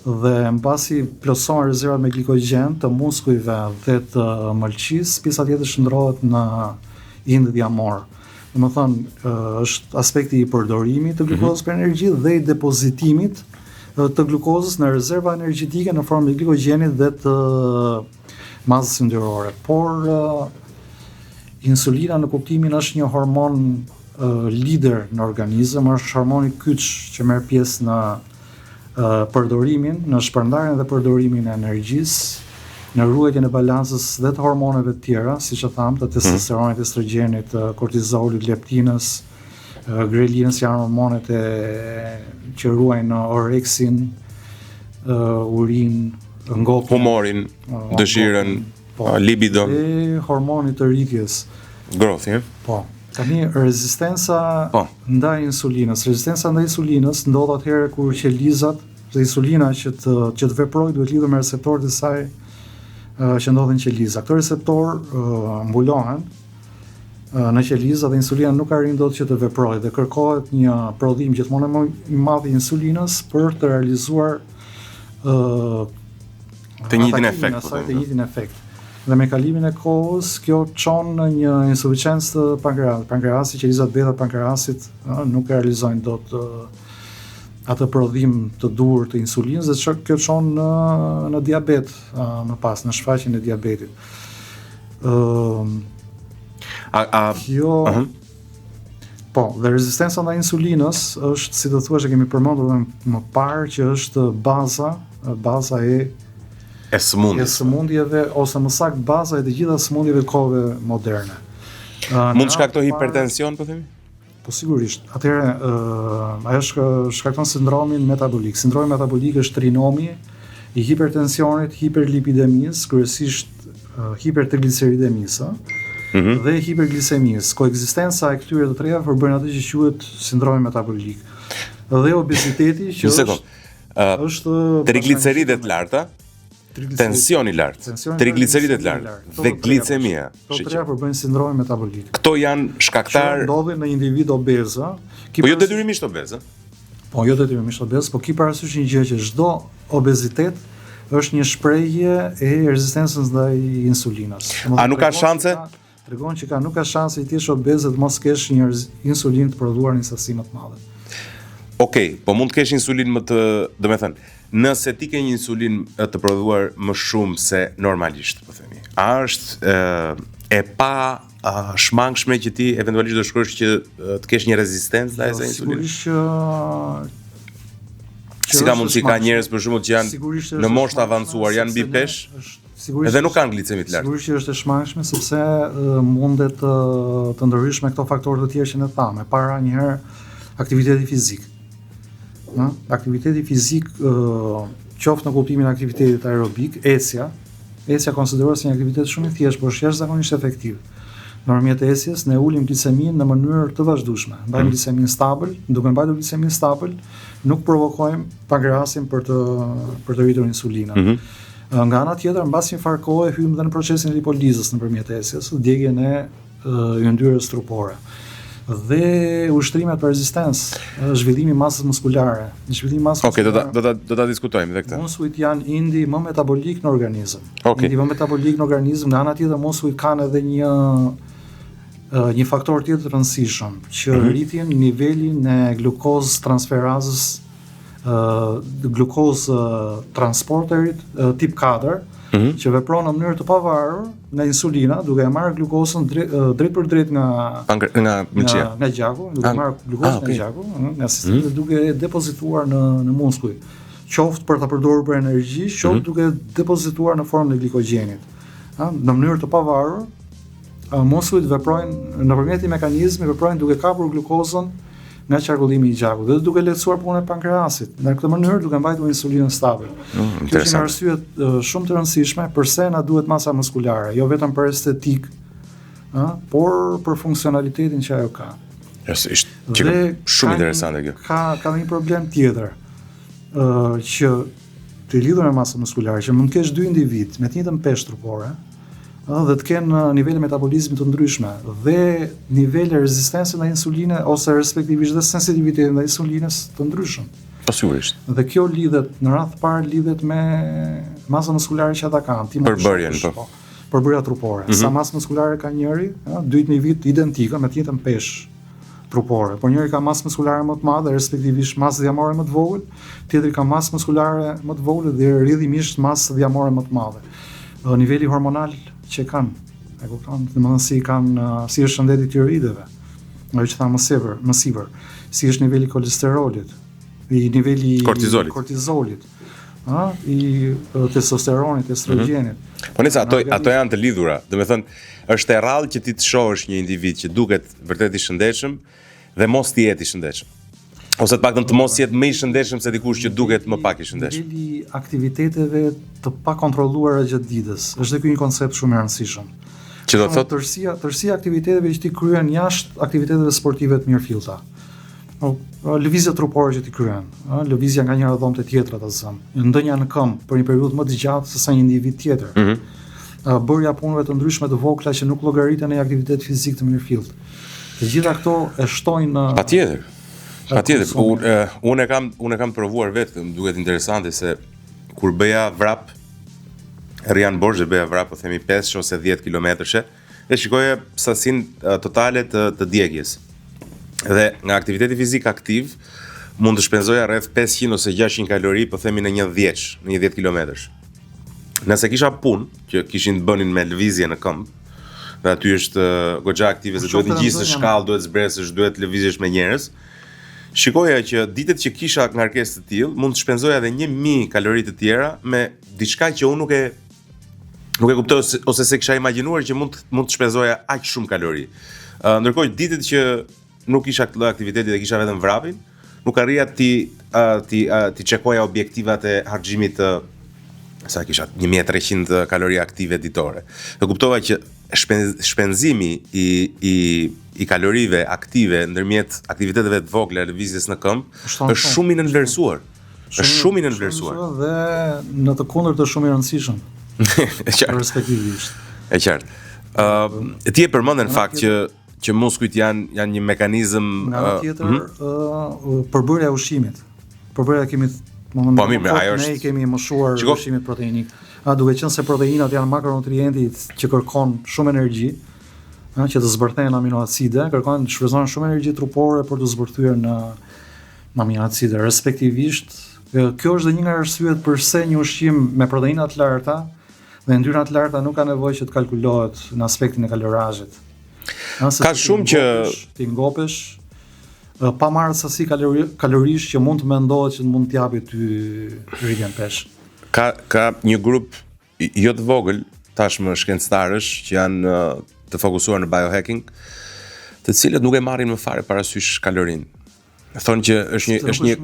dhe mbasi plotësohen rezervat me glikogjen të muskujve dhe të mëlçisë, pjesa tjetër shndërrohet në ind dhjamor. Domethënë, është aspekti i përdorimit të glukozës mm -hmm. për energji dhe i depozitimit të glukozës në rezerva energjetike në formë të glikogjenit dhe të masës yndyrore. Por insulina në kuptimin është një hormon lider në organizëm, është hormoni kyç që merr pjesë në përdorimin, në shpërndarjen dhe përdorimin e energjisë, në ruajtjen e balancës dhe të hormoneve të tjera, siç e thamë, të mhm. testosteronit, estrogjenit, kortizolit, leptinës, grelinës janë hormonet e që ruajnë oreksin, urinë,
ngopjen, humorin, dëshirën, po, libidon,
dhe hormonit të rritjes.
Growth,
Po. Tani rezistenca po. ndaj insulinës, rezistenca ndaj insulinës ndodh atëherë kur qelizat dhe insulina që të që të veprojë duhet lidhur me receptorët e saj që ndodhen në qeliza. Këto receptorë mbulohen në qeliza dhe insulina nuk arrin dot që të veprojë dhe kërkohet një prodhim gjithmonë më i madh i insulinës për të realizuar
ë të njëjtin efekt,
po të njëjtin efekt. Dhe me kalimin e kohës, kjo çon në një insuficiencë të pankreasit. Pankreasi, qelizat beta të pankreasit nuk e realizojnë dot atë prodhim të duhur të insulinës dhe kjo çon në në diabet më pas, në shfaqjen e diabetit.
Ëm a, a
kjo uh -huh. Po, dhe rezistenca ndaj insulinës është, si të thuash, e kemi përmendur edhe më parë që është baza, baza
e
e sëmundjes. E sëmundjeve ose më saktë baza e të gjitha sëmundjeve të kohëve moderne.
Uh, Mund të shkaktojë hipertension, po themi?
Po sigurisht. Atëherë, uh, ajo shk shkakton sindromin metabolik. Sindromi metabolik është trinomi i hipertensionit, hiperlipidemisë, kryesisht uh, hipertrigliceridemisë, mm -hmm. dhe hiperglicemisë. Koekzistenca e këtyre të treja përbën atë që quhet sindromi metabolik. Dhe obeziteti që
është uh, është trigliceridet të larta, tension i lartë, trigliceridet të larta dhe glicemia.
Këto të treja përbëjnë sindromin metabolik.
Këto janë shkaktar
që ndodhin në individ
obezë. Po jo detyrimisht obezë.
Po jo detyrimisht obezë, po ki parasysh një gjë që çdo obezitet është një shprehje e rezistencës ndaj insulinës.
A nuk ka shanse?
Tregon që ka nuk ka shanse të jesh obez dhe të mos kesh një insulinë të prodhuar në sasi më të
madhe. Okej, okay, po mund të kesh insulinë më të, domethënë, nëse ti ke një insulinë të prodhuar më shumë se normalisht, po themi. A është e, e pa a, shmangshme që ti eventualisht do shkosh që të kesh një rezistencë ndaj
asaj insuline? Sigurisht që
Si ka mundësi ka njerëz për shembull që janë në moshë të avancuar, janë mbi peshë, Sigurisht edhe nuk kanë glicemi
të lartë. Sigurisht që është e shmangshme sepse mundet të, të ndërhysh me këto faktorë të tjerë që ne thamë. E para një herë aktiviteti fizik. Ë, aktiviteti fizik qoftë në kuptimin e aktivitetit aerobik, ecja, ecja konsiderohet si një aktivitet shumë i thjeshtë, por është jashtëzakonisht efektiv. Nëpërmjet ecjes ne ulim gliceminë në mënyrë të vazhdueshme. Mbajmë mm. gliceminë stabil, duke mbajtur gliceminë stabil, nuk provokojmë pankreasin për të për të rritur insulinën. Mm -hmm. Nga ana tjetër, mbas një farë kohe hyjmë dhe në procesin e lipolizës nëpërmjet ecjes, djegien e yndyrës trupore. Dhe ushtrimet për rezistencë, zhvillimi i masës muskulare, zhvillimi i
masës Okej, do ta do ta do ta diskutojmë edhe
këtë. Muskujt janë indi më metabolik në organizëm.
Okay.
Indi më metabolik në organizëm, nga ana tjetër muskujt kanë edhe një një faktor tjetër të rëndësishëm që mm -hmm. rritin nivelin e glukozë transferazës glukozë transporterit tip 4. Mm -hmm. që vepron në mënyrë të pavarur nga insulina, duke e marrë glukozën drejtpërdrejt nga
nga mëlçia,
nga, nga gjaku, duke ah, marrë glukozën ah, okay. nga gjaku, nga sistemi mm -hmm. duke e depozituar në në muskuj, qoftë për ta përdorur për energji, qoftë mm -hmm. duke depozituar në formën e glikogjenit. Ëh, në mënyrë të pavarur, muskujt veprojnë nëpërmjet një mekanizmi veprojnë duke kapur glukozën nga qarkullimi i gjakut dhe duke lehtësuar punën e pankreasit. Në këtë mënyrë duke mbajtur insulinën stabil. Mm, Kjo është një arsye shumë të rëndësishme përse na duhet masa muskulare, jo vetëm për estetikë, ë, por për funksionalitetin që ajo
ka. Është është që shumë interesante
kjo. Ka ka një problem tjetër, ë që të lidhur me masën muskulare, që mund të kesh dy individë me të njëjtën peshë trupore, ëh, dhe të kenë nivele metabolizmi të ndryshme dhe nivele rezistence ndaj insulinës ose respektivisht dhe sensitivitetin ndaj insulinës të
ndryshëm. Po sigurisht.
Dhe kjo lidhet në radhë të parë lidhet me masën muskulare që ata kanë,
ti përbërjen, po. po.
Përbërja trupore. Mm -hmm. Sa masë muskulare ka njëri, ëh, dy individë identikë me të njëjtën peshë trupore, por njëri ka masë muskulare më të madhe, respektivisht masë dhjamore më të vogël, tjetri ka masë muskulare më të vogël dhe rrjedhimisht masë dhjamore më të madhe. Niveli hormonal që kanë, e kupton, domethënë si kanë si është shëndeti i tiroideve, ajo që thamë më sipër, më sipër, si është niveli i kolesterolit, i niveli i
kortizolit.
kortizolit, ë, i testosteronit, estrogjenit.
Mm -hmm. Po nëse ato ato janë të lidhura, domethënë është e rrallë që ti të shohësh një individ që duket vërtet i shëndetshëm dhe mos të jetë i shëndetshëm. Ose të paktën të mos jetë më i shëndetshëm se dikush që duket më pak i
shëndetshëm. Niveli i aktiviteteve të pakontrolluara gjatë ditës, është dhe ky një koncept shumë i rëndësishëm.
Që do të thotë
tërësia, tërësia e aktiviteteve që ti kryen jashtë aktiviteteve sportive të mirëfillta. Po, lëvizja trupore që ti kryen, ë, lëvizja nga njëra dhomë te tjetra ta zëmë, ndenja në këmbë për një periudhë më të gjatë se sa një individ tjetër. Mm -hmm. Bërja punëve të ndryshme të vogla që nuk llogariten në një aktivitet fizik të mirëfilltë. Të gjitha këto e shtojnë
në Patjetër. Patjetër, unë unë e kam unë e kam provuar vetë, më duket interesante se kur bëja vrap rrija në borxh dhe bëja vrap, po themi 5 ose 10 kilometrëshe, dhe shikoja sasinë totale të të djegies. Dhe nga aktiviteti fizik aktiv mund të shpenzoja rreth 500 ose 600 kalori, po themi në një 10, në një 10 kilometrësh. Nëse kisha punë që kishin të bënin me lëvizje në këmbë, dhe aty është goxha aktive se duhet të ngjisësh shkallë, duhet zbresësh, duhet të lëvizësh me njerëz. Shikoja që ditët që kisha ngarkesë të tillë, mund të shpenzoja edhe 1000 kalori të tjera me diçka që unë nuk e nuk e kuptoj ose, ose s'e kisha imagjinuar që mund mund të shpenzoja aq shumë kalori. Uh, ndërkohë ditët që nuk kisha këtë lloj aktiviteti dhe kisha vetëm vrapin, nuk arrija t'i uh, t'i uh, t'i çekoja objektivat e harxhimit të sa kisha 1300 kalori aktive ditore. Dhe kuptova që shpenzimi i i i kalorive aktive ndërmjet aktiviteteve të vogla lëvizjes në këmbë është shumë i nënvlerësuar. Është shumë i nënvlerësuar.
Dhe në të kundërt është shumë i rëndësishëm.
e qartë.
Respektivisht.
E qartë. Ë, uh, ti e përmende në fakt që që muskujt janë janë një mekanizëm
nga ana tjetër ë mm -hmm. përbërja e ushqimit. Përbërja kemi
domethënë po mirë, ajo
është ne kemi mëshuar Shiko... ushqimit proteinik. A duke qenë se proteinat janë makronutrienti që kërkon shumë energji, ë që të zbërthehen aminoacide, kërkon të shfrytëzohen shumë energji trupore për të zbërthyer në në aminoacide, respektivisht kjo është dhe një nga arsyet përse një ushqim me proteina të larta dhe yndyra të larta nuk ka nevojë që të kalkulohet në aspektin e kalorazhit.
Nëse ka shumë që
ti ngopesh pa marrë sasi kalori, kalorish që mund të mendohet që mund të japi ty rritjen
peshë. Ka ka një grup jo të vogël tashmë shkencëtarësh që janë të fokusuar në biohacking, të cilët nuk e marrin më fare parasysh kalorinë. Thonë që është një është një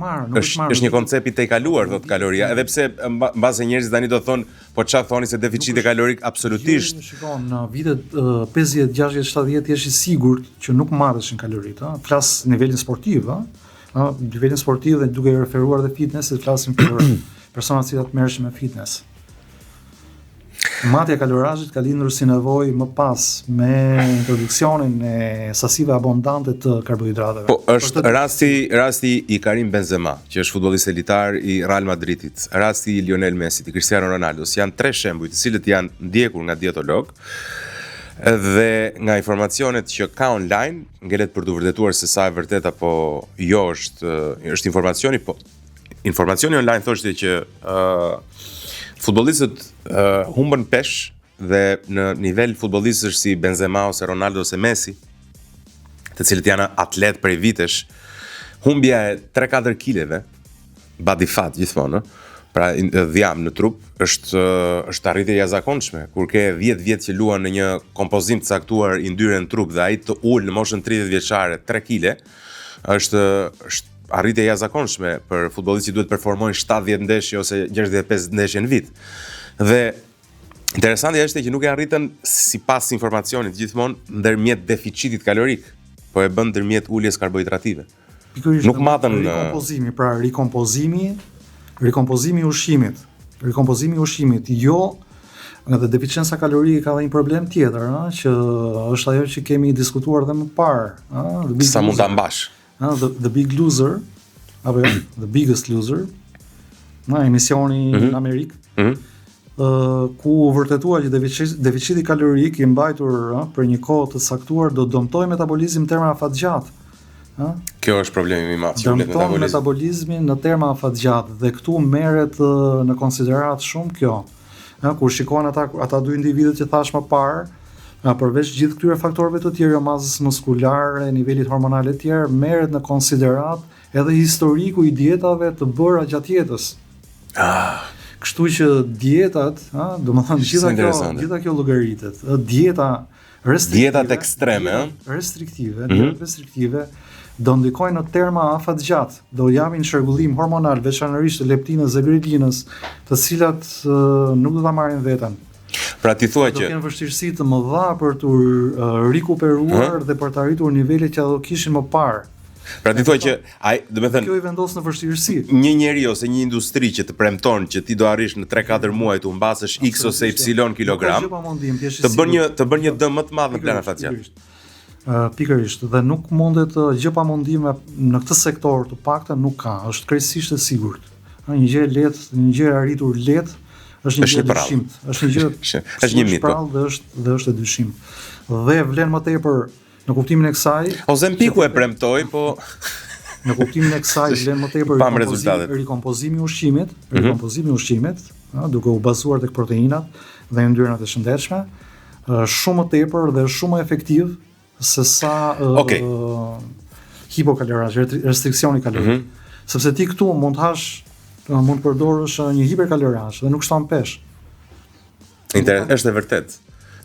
është është një koncept i tejkaluar thotë kaloria, edhe pse mbase njerëzit tani do thonë, po ça thoni se deficiti kalorik absolutisht.
Jo, shikon në vitet 50, 60, 70 je i sigurt që nuk mateshin kaloritë, ëh, flas nivelin sportiv, ëh, ëh, nivelin sportiv dhe duke i referuar dhe fitnessit flasim për persona të cilët merreshin me fitness. Matja e kalorazhit ka lindur si nevojë më pas me introduksionin e sasive abundante të
karbohidrateve. Po, është rasti rasti i Karim Benzema, që është futbollist elitar i Real Madridit, rasti i Lionel Messi, i Cristiano Ronaldos, janë tre shembuj të cilët janë ndjekur nga dietolog dhe nga informacionet që ka online, ngelet për t'u vërtetuar se sa e vërtetë apo jo është është informacioni, po informacioni online thoshte që ë uh, Futbollistët uh, humbën peshë dhe në nivel futbollistësh si Benzema ose Ronaldo ose Messi, të cilët janë atletë prej vitesh, humbja e 3-4 kileve body fat gjithmonë, ë, pra dhjam në trup është është arritje e jashtëzakonshme. Kur ke 10 vjet që luan në një kompozim të caktuar yndyre në trup dhe ai të ul në moshën 30 vjeçare 3 kile, është është arritje e jashtëzakonshme për futbollistë që duhet të performojnë 70 ndeshje ose 65 ndeshje në vit. Dhe interesante është që nuk e arritën sipas informacionit gjithmonë ndërmjet deficitit kalorik, po e bën ndërmjet uljes karbohidrative.
Pikërisht nuk matën rikompozimi, pra rikompozimi, rikompozimi i ushqimit, rikompozimi i ushqimit, jo nga dhe deficienca kalorike ka dhe një problem tjetër, ëh, që është ajo që kemi diskutuar dhe më parë,
ëh, sa mund ta mbash.
Ëh, the, the big loser, apo jo, the biggest loser, në emisioni mm -hmm. në Amerikë. Mm -hmm. ë ku u vërtetua që deficiti kalorik i mbajtur ë, për një kohë të caktuar do dëmtojë metabolizmin në terma afatgjatë.
Ë? Kjo është problemi më i
madh, që ulet metabolizmi. metabolizmin në terma afatgjatë dhe këtu merret në konsideratë shumë kjo. Ë, kur shikon ata ata dy individët që thashë më parë, ë, përveç gjithë këtyre faktorëve të tjerë, jo masës muskulare, nivelit hormonal e tjerë, merret në konsideratë edhe historiku i dietave të bëra gjatë jetës. Ah. Kështu që dietat, ë, domethënë gjitha kjo, gjitha kjo llogaritet. Ë, dieta
restriktive, dietat ekstreme,
ë, restriktive, mm -hmm. dietat restriktive do ndikojnë në terma afatgjatë, do japin çrregullim hormonal, veçanërisht të leptinës dhe grelinës, të cilat uh, nuk do ta marrin veten.
Pra ti thua që
do kenë vështirësi të mëdha për t'u rikuperuar dhe për të arritur nivelet që ato kishin më parë.
Pra ti thua që ai, domethënë
Kjo i vendos në vështirësi.
Një njeri ose një industri që të premton që ti do arrish në 3-4 muaj të humbasësh X ose Y kilogram, të bën një të bën një dëm më të madh në plan afatgjatë.
Pikërisht, dhe nuk mundet gjë pa mundim në këtë sektor të paktën nuk ka, është krejtësisht e sigurt. Një gjë e lehtë, një gjë e arritur lehtë, është një gjë e dyshimtë, është një gjë
është një mit. Po.
Dhe është dhe është e dyshimtë. Dhe vlen më tepër Në kuptimin e
kësaj, Ozempiku e premtoi, po
në kuptimin e kësaj vlen më tepër
rezultatet.
Rikompozimi i ushqimit, mm -hmm. rikompozimi i ushqimit, ëh, duke u bazuar tek proteinat dhe yndyrnat e shëndetshme, shumë më tepër dhe shumë më efektiv se sa
okay.
hipokalorazh, restriksioni kalorik. Mm -hmm. Sepse ti këtu mund të hash, mund të përdorësh një hiperkalorazh dhe nuk shton
peshë. Interes, është e vërtetë.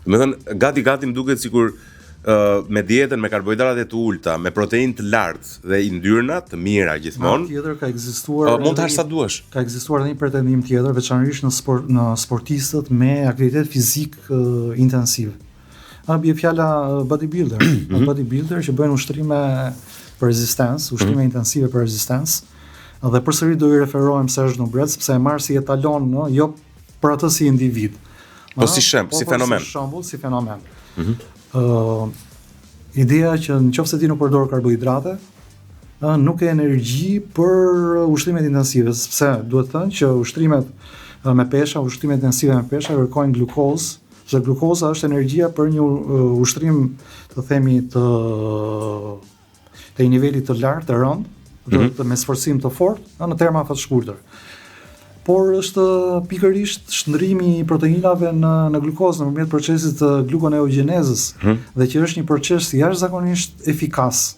Domethënë, gati gati më duket sikur uh, me dietën me karbohidrate të ulta, me proteinë të lartë dhe yndyrna të mira gjithmonë.
Tjetër ka ekzistuar
uh, mund të hash sa duash.
Ka ekzistuar edhe një pretendim tjetër, veçanërisht në sport në sportistët me aktivitet fizik uh, intensiv. A bie fjala bodybuilder, mm -hmm. bodybuilder që bëjnë ushtrime për rezistencë, ushtrime mm -hmm. intensive për rezistencë. Dhe përsëri do i referohem Serge Nubret, sepse e marr si etalon, no, jo për atë si
individ. Po si shemb, po, si po, fenomen.
Si shembull, si fenomen. Mm -hmm. uh, ideja që në qoftë se ti nuk përdor karbohidrate, ë nuk ke energji për ushtrimet intensive, sepse duhet thënë që ushtrimet me pesha, ushtrimet intensive me pesha kërkojnë glukozë, sepse glukoza është energjia për një ushtrim, të themi, të të një niveli të lartë, të rëndë, mm -hmm. të me sforcim të fortë, në terma afatshkurtër. Por është pikërisht shndërrimi i proteinave në në glukozë nëpërmjet procesit të glukoneogjenezës mm -hmm. dhe që është një proces jashtëzakonisht efikas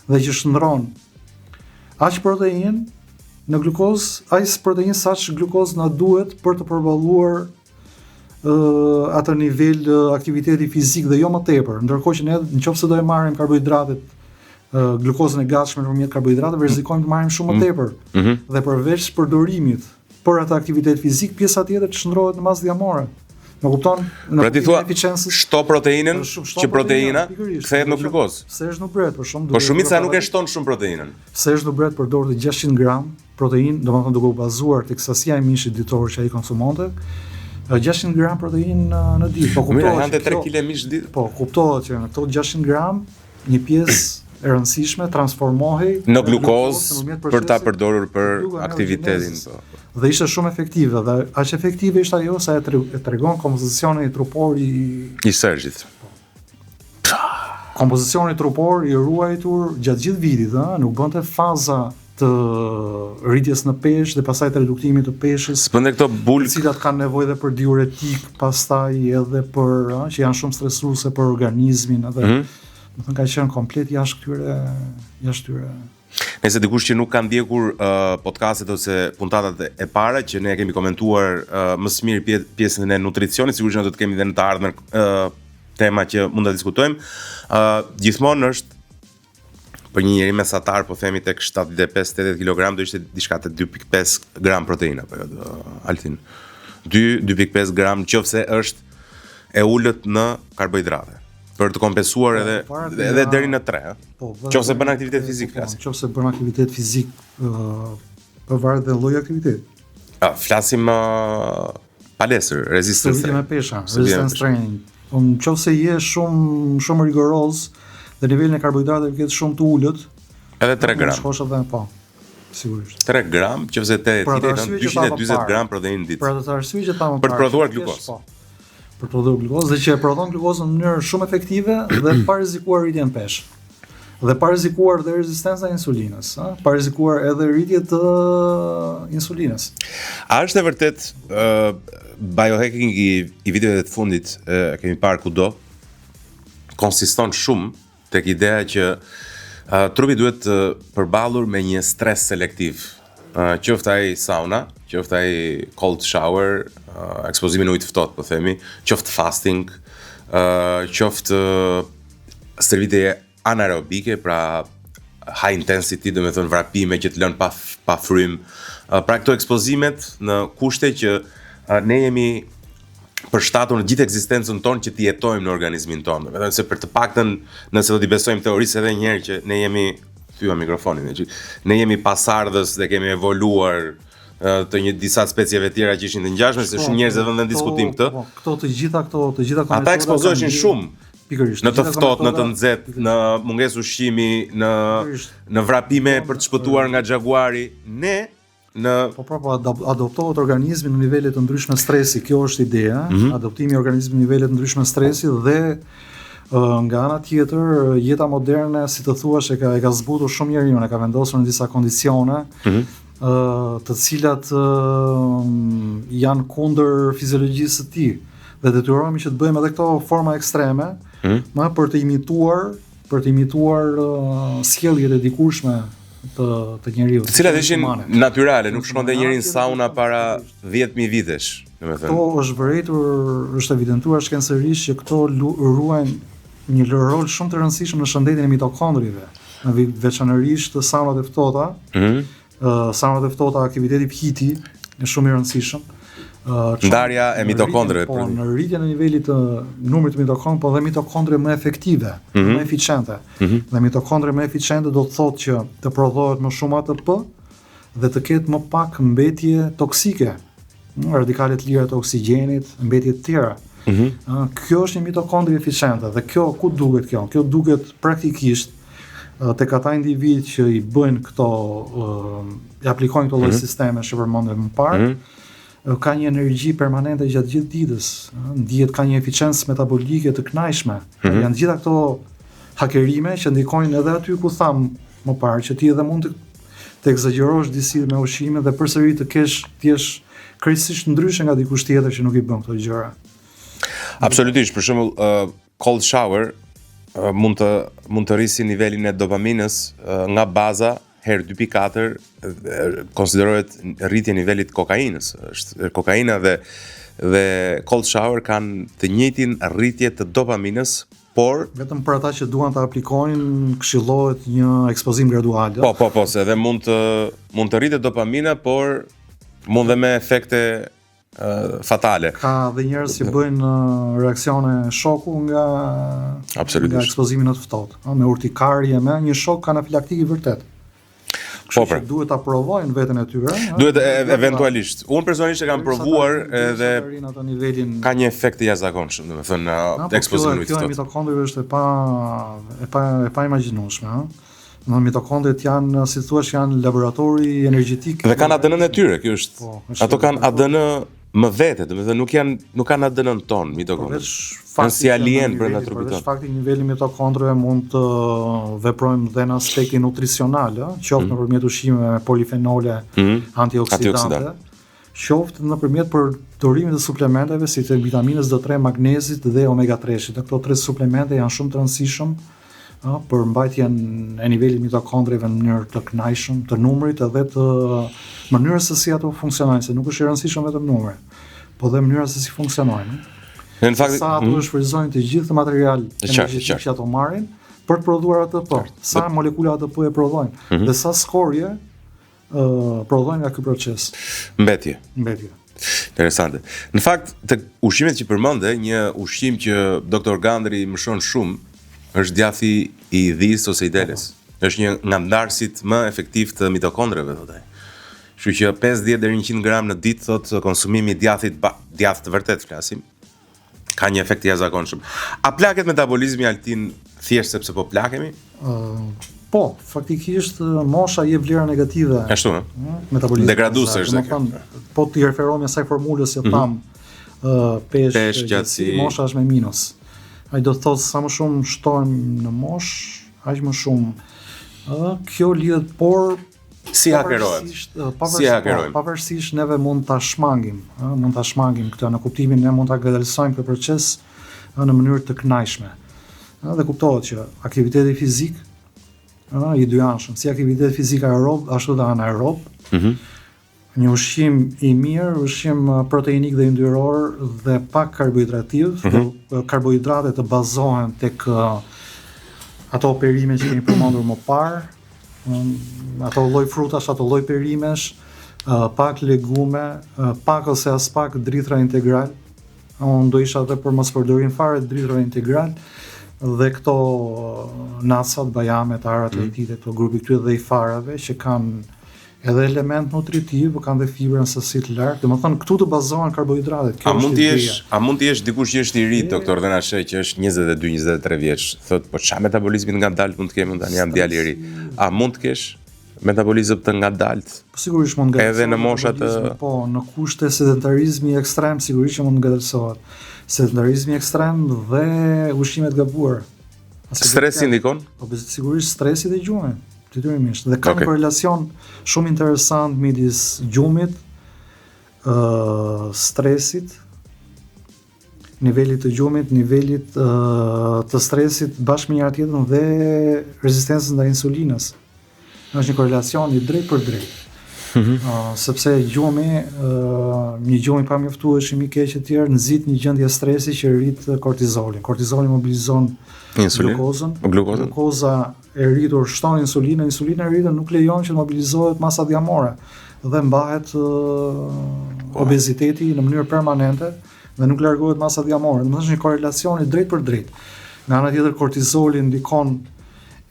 dhe që shndërron aq proteinë në glukozë, aq proteinë sa glukozë na duhet për të përballuar atë nivel aktiviteti fizik dhe jo më tepër. Ndërkohë që ne nëse do e marrim karbohidratet, glukozën e gatshme nëpërmjet karbohidrateve, rrezikojmë të marrim shumë më mm. tepër. Mm -hmm. Dhe përveç përdorimit për atë aktivitet fizik, pjesa tjetër të shndërrohet në masë dhjamore. Më kupton?
Në pra ti thua, shto proteinën, që proteina kthehet në
glukozë. Serge Nubret, për
shumë Po shumica nuk e shton shumë proteinën.
Serge Nubret përdorte 600 gram proteinë, domethënë duke u bazuar tek sasia e mishit ditor që ai konsumonte, 600 gram proteinë në, në ditë.
Po kuptohet që 3 kg mish
në ditë. Po kuptohet që në këto 600 gram një pjesë e rëndësishme transformohej
në glukozë për ta përdorur për aktivitetin.
Po. Dhe ishte shumë efektive dhe aq efektive ishte ajo sa e, tre, e tregon kompozicioni trupor
i i Sergjit. Po.
Kompozicioni trupor i ruajtur gjatë gjithë vitit, ëh, nuk bënte faza. të rritjes në peshë dhe pastaj të reduktimit të peshës.
S'bën këto
bulk, të cilat kanë nevojë edhe për diuretik, pastaj edhe për, ëh, që janë shumë stresuese për organizmin edhe. Mm -hmm. Domethënë ka qenë komplet jashtë këtyre, jashtë
këtyre. Nëse dikush që nuk ka ndjekur uh, podcastet ose puntatat e para që ne kemi komentuar uh, më së miri pjesën e nutricionit, sigurisht ne do të kemi edhe në të ardhmen uh, tema që mund ta diskutojmë. Uh, gjithmonë është për një njeri mesatar po themi tek 75-80 kg do ishte diçka te 2.5 gram proteina apo jo Altin. 2 2.5 gram nëse është e ulët në karbohidrate për të kompensuar po, edhe edhe deri në 3, ëh. Po, nëse bën aktivitet fizik
po, flasim. Nëse bën aktivitet fizik, ëh, po varet dhe lloji i
aktivitetit. A, flasim uh, palestër,
resistance training. me pesha, resistance training. Po në qoftë se je shumë shumë rigoroz dhe nivelin e karbohidrateve ke shumë të ulët,
edhe 3 gram.
Shkosh edhe po. Sigurisht.
3 gram, qoftë se 80 kg, 240 gram proteinë në
ditë. Për atë arsye që thamë
më parë. Për të prodhuar glukozë.
Po. Për të prodhuar glukozë dhe që e prodhon glukozën në mënyrë shumë efektive dhe pa rrezikuar rritjen në peshë. Dhe pa rrezikuar dhe rezistencën e insulinës, ë, pa rrezikuar edhe rritje të insulinës.
A është e vërtet ë uh, biohacking i, i viteve të fundit e kemi parë kudo konsiston shumë tek ideja që uh, trupi duhet të përballur me një stres selektiv. Uh, qoftë ai sauna, qoftë ai cold shower, uh, ekspozimi në ujë të ftohtë, po themi, qoftë fasting, uh, qoftë uh, stërvitje anaerobike, pra high intensity, do me thënë vrapime që të lënë pa, pa frymë. Pra këto ekspozimet në kushte që ne jemi përshtatur në gjithë ekzistencën tonë që të jetojmë në organizmin tonë. Do të thënë se për të paktën nëse do t'i besojmë teorisë edhe një herë që ne jemi thya mikrofonin, që ne jemi pasardhës dhe kemi evoluar të një disa specieve tjera që ishin të ngjashme, se shumë njerëz e vënë në diskutim
këtë. Po, këto të gjitha këto, të gjitha
këto Ata ekspozoheshin shumë. Pikërisht. Në të ftohtë, në të nxehtë, në mungesë ushqimi, në në vrapime për të shpëtuar nga xhaguari. Ne
në Po pra, po adaptohet organizmi në nivele të ndryshme stresi, kjo është ideja, mm -hmm. adaptimi i organizmit në nivele të ndryshme stresi dhe nga ana tjetër jeta moderne, si të thuash, e ka e ka zbutur shumë njeriun, e ka vendosur në disa kondicione. Mm -hmm të cilat janë kundër fiziologjisë së tij dhe detyrohemi që të bëjmë edhe këto forma ekstreme, mm. më për të imituar për të imituar uh, sjelljet e dikurshme të të
njeriut. Të cilat ishin natyrale, nuk shkonte njeri në sauna para 10000 vitesh,
domethënë. Këto është vërejtur, është evidentuar shkencërisht që këto luajnë një rol shumë të rëndësishëm në shëndetin e mitokondrive, në veçanërisht saunat e ftohta. Mm -hmm. uh, saunat e ftohta, aktiviteti HIIT-i është shumë i rëndësishëm.
Uh, Ndarja e mitokondreve.
Po, në rritjen e nivelit të numrit të mitokondreve, po dhe mitokondrie më efektive, mm -hmm. më eficiente. Mm -hmm. Dhe mitokondrie më eficiente do të thotë që të prodhohet më shumë ATP dhe të ketë më pak mbetje toksike, radikale të lira të oksigjenit, mbetje të tjera. Mm -hmm. Kjo është një mitokondri eficiente dhe kjo ku duket kjo? Kjo duket praktikisht tek ata individë që i bëjnë këto i aplikojnë këto lloj mm -hmm. sistemesh që përmendëm më parë. Mm -hmm. ka një energji permanente gjatë gjithë ditës, ndihet ka një eficiencë metabolike të kënaqshme. Mm -hmm. Janë gjitha këto hakerime që ndikojnë edhe aty ku thamë më parë që ti edhe mund të të ekzagjerosh disi me ushqimin dhe përsëri të kesh të jesh krejtësisht ndryshe nga dikush tjetër që nuk i bën këto gjëra.
Absolutisht, për shembull, uh, cold shower uh, mund të mund të rrisi nivelin e dopaminës uh, nga baza herë 2.4 konsiderohet rritje e nivelit të kokainës. Është kokaina dhe dhe cold shower kanë të njëjtin rritje të dopaminës
por vetëm për ata që duan ta aplikojnë këshillohet një ekspozim
gradual. Po, po, po, se edhe mund të mund të rritet dopamina, por mund dhe me efekte uh, fatale.
Ka dhe njerëz që bëjnë reaksione shoku nga
Absolutisht.
nga ekspozimi në të ftohtë, me urtikarie, me një shok anafilaktik i vërtetë. Kështu po, pra. që duhet ta provojnë veten e tyre.
Duhet e, eventualisht. Unë personalisht e kam provuar edhe atë nivelin ka një efekt të jashtëzakonshëm, domethënë po, ekspozimi
në ftohtë. Kjo e mitokondrive është e pa e pa e pa imagjinueshme, ëh. Në mitokondriet janë, si thua, janë laboratori energjetik.
Dhe kanë ADN-në e tyre, kjo është. Po, është ato kanë ADN. Më vete, domethënë nuk janë nuk kanë ADN-n tonë mitokondret.
Përveç
Janë si
që
alien
në
brenda
niveli-
trupit
Përveç
tonë.
faktit niveli mitokondreve mund të veprojmë dhe në aspektin nutricional, ë, qoftë nëpërmjet ushqimeve me polifenole,
Mm.
antioksidante,
Antioksidantë.
qoftë nëpërmjet përdorimit të suplementeve si të vitaminës D3, magnezit dhe omega 3-shit. Dhe Këto tre suplemente janë shumë të rëndësishëm ë, për mbajtjen e nivelit mitokondreve në mënyrë të kënaqshëm, të numrit edhe të mënyrës se si ato funksionojnë, se nuk është i rëndësishëm vetëm numri, po dhe mënyra se si funksionojnë.
Në fakt,
Sa ato
mm,
shfrytëzojnë të gjithë material
E qartë, e
energjetik
qartë.
që ato marrin për të prodhuar ATP, sa molekula ATP e prodhojnë
Mhm.
dhe sa skorje ë prodhojnë nga ky proces
mbetje.
mbetje.
Interesante. Në fakt, tek ushqimet që përmende, një ushqim që Dr. Gandri mëshon shumë është djathi i dhisë ose i deles. Është një nga ndarësit më efektiv të mitokondreve, thotë ai. Kështu që 50 deri në 100 gram në ditë thotë konsumimi i djathit, ba, djath të vërtet flasim, ka një efekt të jashtëzakonshëm. A plaket metabolizmi Altin thjesht sepse po plakemi?
Ë po, faktikisht ë, mosha jep vlera negative.
Ashtu, ëh.
ë, metabolizmit.
Degraduese është
Domethënë,
kjo. Mhm.
po t'i referohemi asaj formulës që tham, ë peshë,
Peshë, gjatësi.
mosha është me minus. Ai do të thotë sa më shumë shtojmë në moshë, aq më shumë. Ë kjo lidhet por
Si hakerohet?
Pavarësisht, ë, pavarësisht,
Si hakerojmë?
po, pavarësisht neve mund ta shmangim, ë, mund ta shmangim këtë në kuptimin ne mund ta ngadalësojmë këtë proces ë, në mënyrë të kënaqshme. Ë, Dhe kuptohet që aktiviteti fizik ë, i dyanshëm, si aktivitet fizik aerob, ashtu dhe anaerob.
Mhm.
Një ushqim i mirë, ushqim ë, proteinik dhe yndyror dhe pak karbohidrativ, mm
Mhm.
karbohidratet të bazohen tek ë, ato perime që kemi përmendur më parë, mm, ato lloj frutash, ato lloj perimesh, ë, pak legume, ë, pak ose as pak drithra integral. Unë do isha edhe për mos përdorim fare të drithra integral dhe këto ë, nacat, bajamet, arat, mm. lejtite, këto grupi këtyre dhe i farave që kanë edhe element nutritiv, po kanë dhe fibrën sasi të lartë. Domethënë këtu të bazohen karbohidratet. Kjo
A mund
është
të
ideja.
jesh, a mund të jesh dikush që është i ri doktor dhe na sheh që është 22, 23 vjeç, thot po çfarë metabolizmi të ngadalt mund të kem unë tani jam djalë i ri. A mund të kesh metabolizëm të ngadalt?
Po sigurisht mund ngadalësohet.
Edhe në moshat,
metabolizmi,
ë-
Po, në kushte sedentarizmi ekstrem sigurisht që mund ngadalësohet. Sedentarizmi ekstrem dhe ushqimet gabuara. Ase
Stresi ndikon?
Po sigurisht stresi dhe gjumi, detyrimisht. Dhe ka
Okej.
një korrelacion shumë interesant midis gjumit, ë stresit, nivelit të gjumit, nivelit ë të stresit bashkë me njëra tjetrën dhe rezistencës ndaj insulinës. Është një korrelacion i drejtë për drejtë. Mm -hmm. sepse gjumi, ë një gjumë i pamjaftueshëm i keq e tjerë nxit një gjendje stresi që rrit kortizolin. Kortizoli mobilizon
Insulin?
glukozën.
Glukozën?
Glukoza e rritur shton insulinën, insulina e rritur nuk lejon që të mobilizohet masa dhjamore dhe mbahet ë, obeziteti në mënyrë permanente dhe nuk largohet masa dhjamore. Domethënë është një korrelacion i drejtë për drejtë. Nga ana tjetër kortizoli ndikon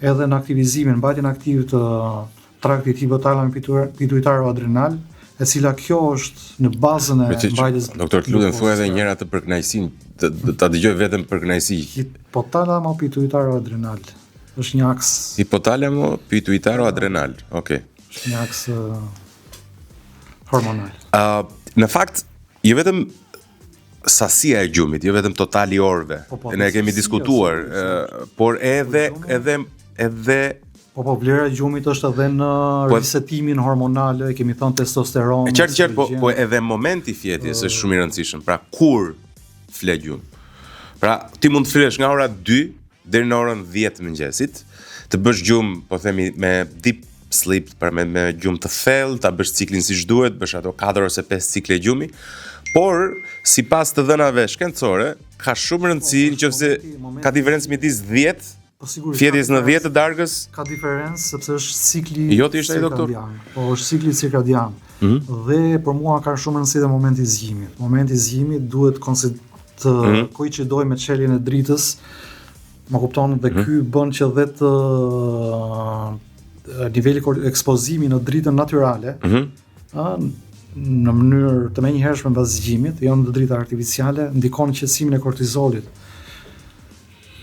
edhe në aktivizimin, mbajtjen aktiv të traktit hipotalamo pituitaro adrenal, e cila kjo është në bazën e
Me që-
mbajtjes.
Doktor, të lutem thuaj edhe
glukozës.
një herë atë për kënaqësinë, të- të- ta dëgjoj vetëm për kënaqësi.
Hipotalamo pituitaro adrenal. Është një aks,
Hipotalamo pituitaro adrenal. Okej.
është një aks ë, hormonal.
Ë, në fakt, jo vetëm sasia e gjumit, jo vetëm totali i orëve.
Po, po,
ne e kemi
sasia,
diskutuar,
sigurisht,
ë, por edhe edhe edhe
Po po vlera e gjumit është edhe në
Po-
risetimin hormonal, e kemi thënë testosteron.
E qartë qartë, po
estrogen.
po edhe momenti i fjetjes është shumë i rëndësishëm. Pra kur fle gjumë. Pra ti mund të flesh nga ora 2 deri në orën 10 të mëngjesit, të bësh gjumë, po themi me deep sleep, pra me me gjumë të thellë, ta bësh ciklin siç duhet, bësh ato 4 ose 5 cikle gjumi. Por sipas të dhënave shkencore, ka shumë rëndësi
Po,
nëse
momenti- momenti-
ka diferencë midis 10
Po sigurisht.
fjetjes
ka
në 10
diferencë.
të darkës
Ka diferencë sepse është cikli
Jo, ti ishte ai, doktor.
cirkadian. Po është cikli cirkadian. Mm
Mhm.
-hmm. Dhe për mua ka shumë rëndësi dhe momenti i zgjimit. Momenti i zgjimit duhet konsi të mm
Mhm.
-hmm. koincidojë me çeljen e dritës. Më kupton dhe mm
Mhm.
-hmm. ky bën që dhe të ë, niveli kor- ekspozimi në dritën natyrale,
mm -hmm.
ë, në mënyrë të menjëhershme mbas zgjimit, jo në drita artificiale, ndikon në qetësimin e kortizolit.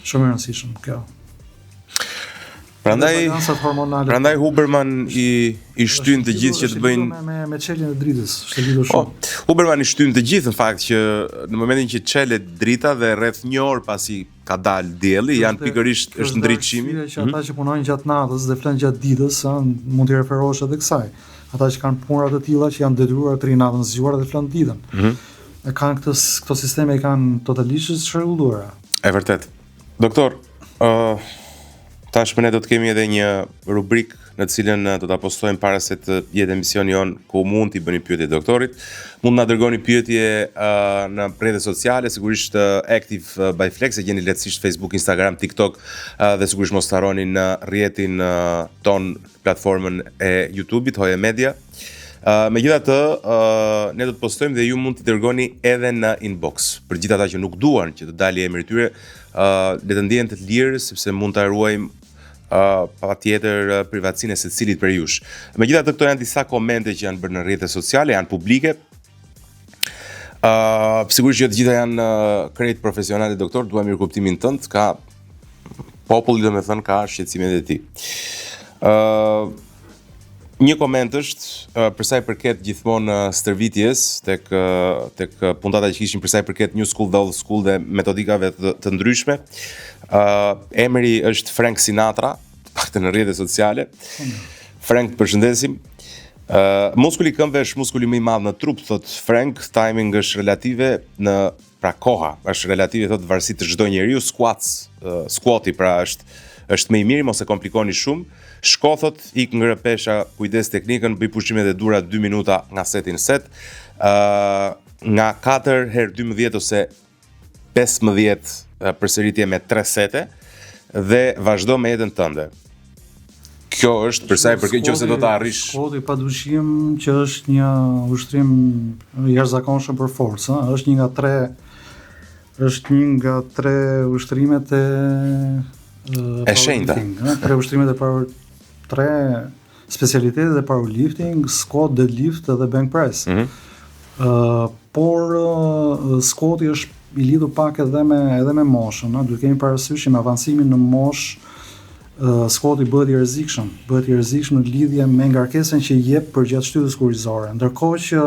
Shumë e rëndësishëm kjo.
Prandaj
balancat hormonale.
Prandaj Huberman i i shtyn të gjithë që të bëjnë
me me, me çeljen e dritës, është lidhur
po,
shumë.
Po, Huberman i shtyn të gjithë në fakt që në momentin që çelet drita dhe rreth një orë pasi ka dalë dielli, janë pikërisht është ndriçimi.
Që ata mhm. që punojnë gjatë natës dhe flenë gjatë ditës, ë, mund t'i referohesh edhe kësaj. Ata që kanë punëra të tilla që janë detyruar të rrinë natën zgjuar dhe flenë ditën. Mm -hmm. E kanë këtë këto sisteme i kanë totalisht të çrregulluara.
E vërtet. Doktor, ë uh, tashmë ne do të kemi edhe një rubrikë në të cilën do ta postojmë para se të jetë emisioni jonë ku mund t'i bëni pyetje doktorit. Mund na dërgoni pyetje uh, në rrjetet sociale, sigurisht uh, Active by Flex e gjeni lehtësisht Facebook, Instagram, TikTok uh, dhe sigurisht mos harroni në rrjetin uh, tonë platformën e YouTube-it Hoje Media. Uh, megjithatë, uh, ne do të postojmë dhe ju mund t'i dërgoni edhe në inbox. Për gjithë ata që nuk duan që të dali emri i tyre, uh, le të ndihen të lirë sepse mund ta ruajmë uh, patjetër uh, privatësinë e secilit prej jush. Megjithatë, këto janë disa komente që janë bërë në rrjetet sociale, janë publike. Uh, sigurisht që të gjitha janë uh, krejt profesionale doktor, dua mirëkuptimin tënd, ka populli domethënë ka shqetësimet e tij. Uh, një koment është uh, për sa i përket gjithmonë uh, stërvitjes tek uh, tek puntata që kishim për sa i përket New School dhe Old School dhe metodikave të, të ndryshme. Uh, emri është Frank Sinatra, të paktën në rrjetet sociale. Frank, të përshëndesim. Uh, muskuli i këmbëve është muskuli më i madh në trup, thot Frank, timing është relative në pra koha është relative thot varësi të çdo njeriu, squats, uh, squati pra është është më i miri, mos e komplikoni shumë. Shko thot, ik ngre pesha, kujdes teknikën, bëj pushimet e duhura 2 minuta nga seti në set. Ë uh, nga 4 herë 12 ose 15 përsëritje me 3 sete dhe vazhdo me jetën tënde. Kjo është për sa i përket nëse do të
arrish. Squati pa dyshim që është një ushtrim i jashtëzakonshëm për forcë, ëh, është një nga tre është një nga tre ushtrimet e
e shenjta.
Tre ushtrimet e power tre specialitetet e powerlifting, squat, deadlift dhe bench press. Mm -hmm. uh, por uh, squati është i lidhur pak edhe me edhe me moshën, ëh, duhet kemi parasysh që me avancimin në moshë uh, squati bëhet i rrezikshëm, bëhet i rrezikshëm në lidhje me ngarkesën që jep përgjatë shtyllës kurrizore. Ndërkohë që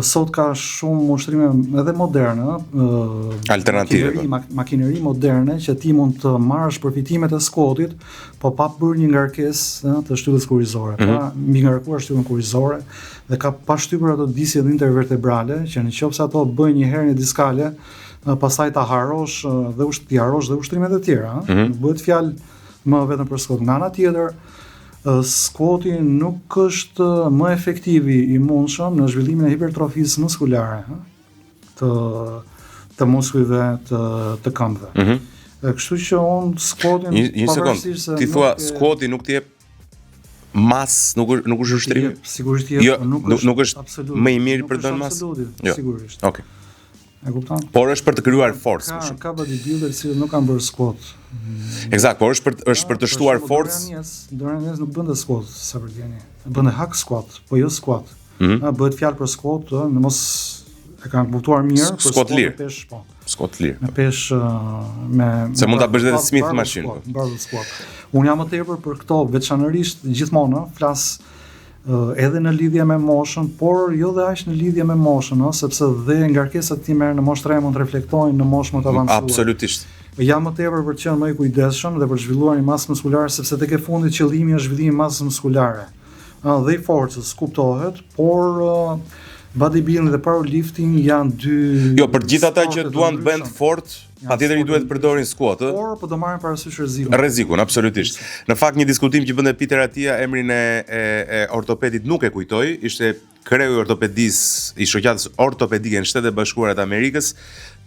Sot ka shumë ushtrime edhe moderne,
ë alternative,
makineri, po. makineri moderne që ti mund të marrësh përfitimet e squatit, po pa bërë një ngarkesë të shtyllës kurrizore, mm -hmm. pa mbi ngarkuar shtyllën kurrizore dhe ka pa shtypur ato disqet intervertebrale që në qoftë se ato bëjnë një hernie diskale, pastaj ta harrosh dhe usht, t'i harrosh dhe ushtrimet e tjera, mm -hmm. Nuk bëhet fjalë më vetëm për squat. Nga ana tjetër, Squati nuk është më efektivi i mundshëm në zhvillimin e hipertrofisë muskulare, të të muskujve të të këmbëve. Mm -hmm. Kështu që unë squatin
një, një sekond, ti thua squati nuk të jep mas, nuk është nuk është ushtrim.
Sigurisht jep,
jo, nuk është nuk është absolut, më i mirë për të dhënë
mas. Jo. Sigurisht.
Okej. Okay.
E kupton?
Por është për të krijuar forcë
më shumë. Ka bodybuilder që nuk kanë bërë squat.
Eksakt, por është për është për të shtuar
forcë. Dorian Yates nuk bënte squat, sa për dijeni. Bënte hack squat, po jo squat. Mm -hmm. Bëhet fjalë për squat, ë, në mos e kanë kuptuar mirë,
për squat lirë.
Peshë, po.
Squat lirë.
Me peshë
me Se mund ta bësh edhe Smith machine.
Po. Barbell squat. Unë jam më tepër për këto veçanërisht gjithmonë, flas edhe në lidhje me moshën, por jo dhe aq në lidhje me moshën, ëh, sepse dhe ngarkesat ti merr në moshë të re mund të reflektojnë në moshë më të avancuar.
Absolutisht.
Jam më tepër për të qenë më i kujdesshëm dhe për të zhvilluar një masë muskulare, sepse tek e fundit qëllimi është zhvillimi i masës muskulare. Ëh, dhe i forcës, kuptohet, por bodybuilding dhe powerlifting janë dy
Jo, për të gjithë ata që duan të bëhen të fortë, Patjetër që duhet të përdorin squat,
ë? Por po do marrin parasysh rrezikun.
Rrezikun, absolutisht. Në fakt një diskutim që bënte Peter Attia, emrin e e, e ortopedit nuk e kujtoj, ishte kreu i ortopedisë i shoqatës ortopedike në Shtetet e Bashkuara të Amerikës,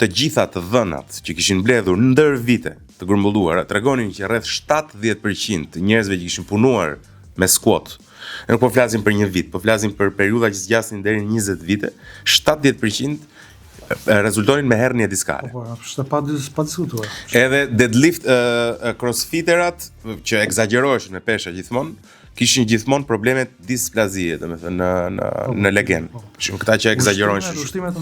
të gjitha të dhënat që kishin mbledhur ndër vite të grumbulluara tregonin që rreth 70% të njerëzve që kishin punuar me squat, ne nuk po flasim për një vit, po flasim për periudha që zgjasnin deri në 20 vite, 70% rezultonin me hernie
diskale. Po, po, është pa pa diskutuar.
Edhe deadlift uh, crossfiterat që ekzagjeroheshin me pesha gjithmonë, kishin gjithmonë probleme displazie, domethënë në në po, në legen. Po. Shumë këta që ekzagjerojnë
shumë. Ushtrimet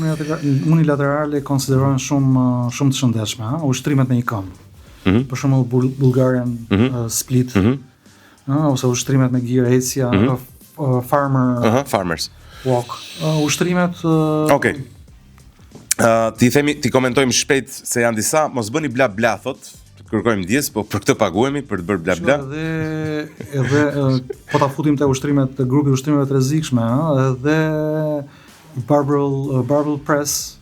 unilaterale konsiderohen shumë shumë të shëndetshme, ha? Ushtrimet me një këmbë. Mm -hmm. Për shembull Bulgarian mm -hmm. uh, split, mm -hmm. uh, ose ushtrimet me gir ecja, mm -hmm. uh, farmer
uh -huh, farmers
walk. Uh, ushtrimet uh,
Okej. Okay. Uh, t'i themi, t'i komentojmë shpejt se janë disa, mos bëni bla bla thot, kërkojmë ndjesë, po për këtë paguhemi për të bërë bla bla.
Edhe edhe uh, po ta futim te ushtrimet te grupi i ushtrimeve të rrezikshme, ëh, edhe barbell uh, barbell press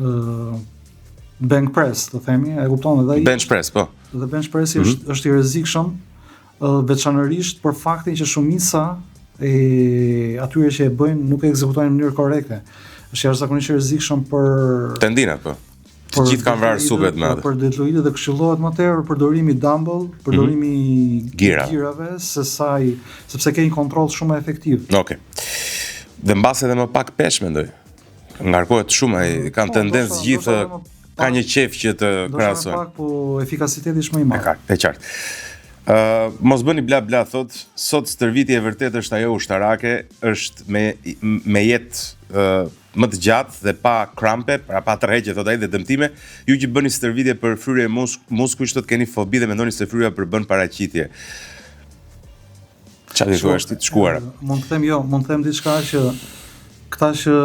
uh, bench press, të themi, e kupton edhe
ai. Bench press, po.
Dhe bench pressi mm -hmm. është është i rrezikshëm, uh, veçanërisht për faktin që shumica e atyre që e bëjnë nuk e ekzekutojnë në mënyrë korrekte. Është jashtëzakonisht i rrezikshëm për
tendinat, po. Të gjithë kanë vrarë supet me
atë. Për deltoidet dhe këshillohet më tepër përdorimi i dumbbell, mhm. përdorimi i mm -hmm. Gira. girave se sa i sepse ke një kontroll shumë më efektiv.
Okej. Okay. Dhe mbase edhe më pak peshë mendoj. Ngarkohet shumë ai, kanë po, tendencë gjithë ka një qejf që të
krahasojnë. Pak, po efikasiteti është më i
madh. E ka, e qartë. Ë, uh, mos bëni bla bla thot, sot stërvitje e vërtetë është ajo ushtarake, është me me jetë uh, më të gjatë dhe pa krampe, pra pa tërheqje thot ai dhe dëmtime. Ju që bëni stërvitje për fryrje musk, muskujsh thot keni fobi dhe mendoni se fryrja përbën paraqitje. Çfarë thua është të
shkuara? Mund të them jo, mund të them diçka që këta që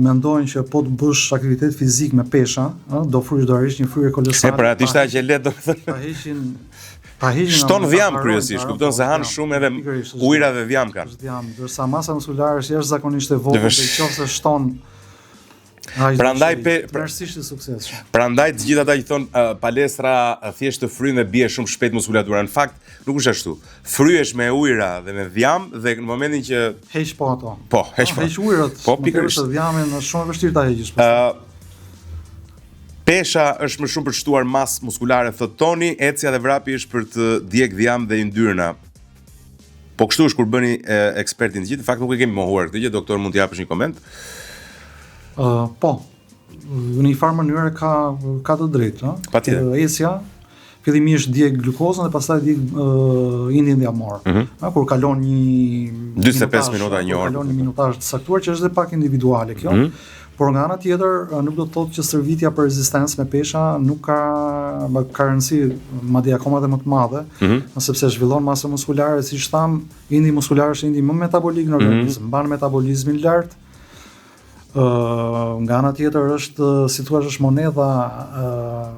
mendojnë që po të bësh aktivitet fizik me pesha, ë, do frysh do arrish një fryrje
kolosale. E pra, atë ishte aq e lehtë domethënë.
Ta heqin ta heqin
Shton dhjam kryesisht, kupton se han po, shumë edhe ujëra dhe dhjam
kanë. Është dhjam, ndërsa masa muskulare është jashtëzakonisht e vogël, dhe nëse shton
Prandaj
pe tmerrësisht i suksesshëm.
Prandaj të gjithë ata që thon uh, palestra uh, thjesht të fryn dhe bie shumë shpejt muskulatura. Në fakt nuk është ashtu. Fryhesh me ujëra dhe me dhjam dhe në momentin që
heq po ato.
Po, heq
po. Heq ujërat. Po pikërisht dhjamin është shumë e vështirë ta heqësh.
Ë uh, Pesha është më shumë për të shtuar masë muskulare, thot Toni, ecja dhe vrapi është për të djeg dhjam dhe yndyrna. Po kështu është kur bëni e, ekspertin të gjithë, në fakt nuk e kemi mohuar këtë gjë, doktor mund të japësh një
koment? Ë uh, po. Në një farë mënyre ka ka të drejtë,
ëh. Patjetër.
Ecja fillimisht djeg glukozën dhe pastaj djeg uh, indin dhjamor. Mm -hmm. Kur kalon
një 45 minuta një
orë. Kalon një minutazh të caktuar që është dhe pak individuale kjo. Mm -hmm. Por nga ana tjetër nuk do të thotë që stërvitja për rezistencë me pesha nuk ka ka rëndësi madje akoma edhe më të madhe, mm -hmm. sepse zhvillon masën muskulare, siç tham, indi muskular është indi më metabolik në organizëm, mm -hmm. mban metabolizmin lart. Ë uh, nga ana tjetër është si thua është monedha uh,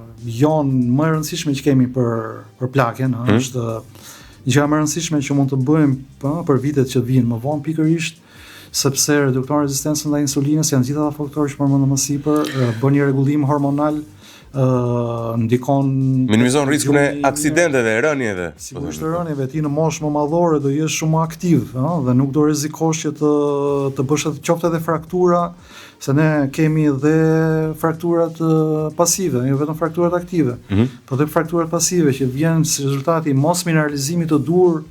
jonë më e rëndësishme që kemi për për plakjen, mm -hmm. është gjëja më e rëndësishme që mund të bëjmë për, për vitet që vijnë më vonë pikërisht sepse redukton rezistencën ndaj insulinës, janë gjithë ata faktorë që përmendëm më sipër, bën një rregullim hormonal, ë ndikon
minimizon riskun e aksidenteve, rënieve.
Sigurisht po rënieve, ti në moshë më madhore do jesh shumë më aktiv, ë, dhe nuk do rrezikosh që të të bësh edhe qoftë edhe fraktura, se ne kemi dhe frakturat pasive, jo vetëm frakturat aktive. Mm -hmm. Po dhe frakturat pasive që vjen si rezultat i mos mineralizimit të duhur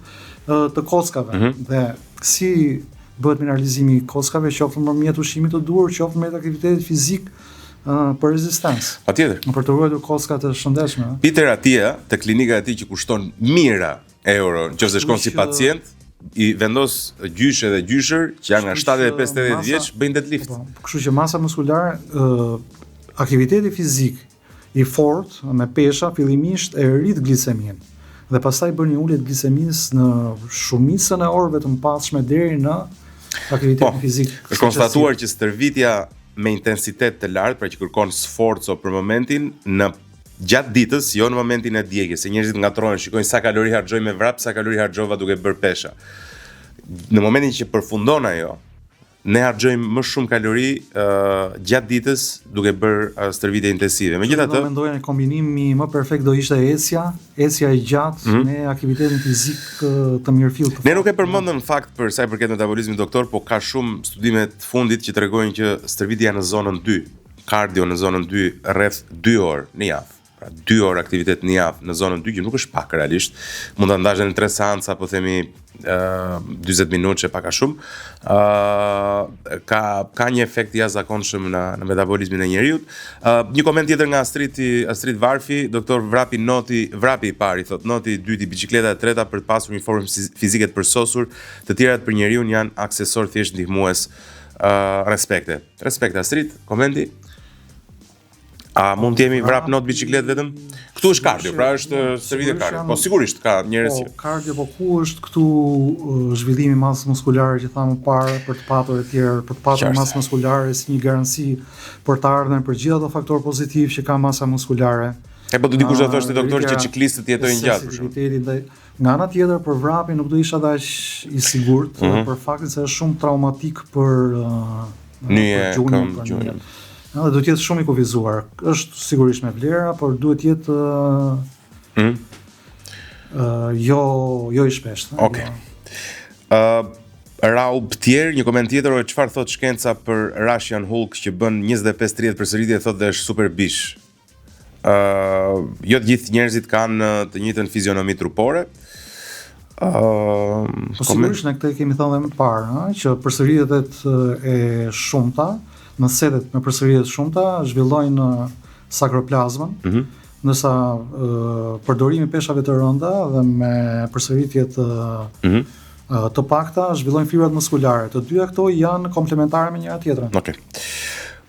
të kockave. Mm -hmm. Dhe Si bëhet mineralizimi i kockave, qoftë nëpërmjet ushqimit të duhur, qoftë nëpërmjet aktivitetit fizik uh, për rezistencë.
Patjetër.
Për të ruajtur kockat të
shëndetshme. Peter Attia, te klinika e tij që kushton mijëra euro, nëse shkon si pacient, i vendos gjyshe dhe gjyshër që janë nga 75 80 vjeç bëjnë deadlift.
Po, po, kështu që masa muskulare, ë aktiviteti fizik i fortë me pesha fillimisht e rrit gliceminë dhe pastaj bën një ulje të glicemisë në shumicën e orëve të mëpasshme deri në aktivitetin po, fizik.
Është konstatuar që stërvitja me intensitet të lartë, pra që kërkon sforco për momentin në gjatë ditës, jo në momentin e djegjes, se njerëzit ngatërrohen, shikojnë sa kalori harxhoj me vrap, sa kalori harxhova duke bërë pesha. Në momentin që përfundon ajo, Ne harxhojmë më shumë kalori uh, gjatë ditës duke bërë uh, stërvitje intensive.
Megjithatë, do mendoja një kombinimi më perfekt do ishte ecja, ecja e gjatë mm -hmm. me aktivitetin fizik të mirëfilltë.
Ne nuk e përmendëm në fakt për sa i përket metabolizmit doktor, po ka shumë studime të fundit që tregojnë që stërvitja në zonën 2, kardio në zonën 2 rreth 2 orë në javë. Pra 2 orë aktivitet në javë në zonën 2 që nuk është pak realisht. Mund ta ndash në 3 seanca, po themi ë uh, 40 minutëshe pak a shumë. ë uh, ka ka një efekt të jashtëzakonshëm në në metabolizmin e njeriut. ë uh, një koment tjetër nga Astriti, Astrit Varfi, doktor Vrapi Noti, Vrapi i pari thot, noti i dyti, biçikleta e treta për të pasur një formë fizike të përsosur, të tjerat për njeriun janë aksesor thjesht ndihmues. ë uh, respekte. Respekte Astrit, komenti. A mund të jemi vrap not biçikletë vetëm? Këtu është kardio, pra është stërvitje kardio. Po sigurisht ka njerëz
po, që kardio, po ku është këtu zhvillimi i masës muskulare që thamë më parë për të patur e tjerë, për të patur masë muskulare si një garanci për të ardhmen për gjithë ato faktorë pozitivë që ka masa muskulare.
E po të dikush do thoshte doktor që çiklistët jetojnë gjatë
për shembull. Nga ana tjetër për vrapin nuk do isha dhe aq i sigurt mm -hmm. për faktin se është shumë traumatik për
uh, nyje, për gjumin, për gjunjën.
Dhe duhet të jetë shumë i kufizuar. Është sigurisht me vlera, por duhet të jetë uh, mm -hmm. uh, jo jo i shpeshtë.
Okej. Okay. Ë uh, Raub tjerë, një koment tjetër, o çfarë thotë shkenca për Russian Hulk që bën 25-30 përsëritje thotë dhe është super bish. Ë, uh, jo të gjithë njerëzit kanë të njëjtën fizionomi trupore.
Ë, uh, po sigurisht ne këtë e kemi thënë edhe më parë, ëh, që përsëritjet e shumta, në setet me përsëritje të shumta zhvillojnë sakroplazmën. Mm -hmm. Ndërsa uh, përdorimi i peshave të rënda dhe me përsëritje të mm -hmm. të pakta zhvillojnë fibrat muskulare. Të dyja këto janë komplementare me njëra
tjetrën. Okej. Okay.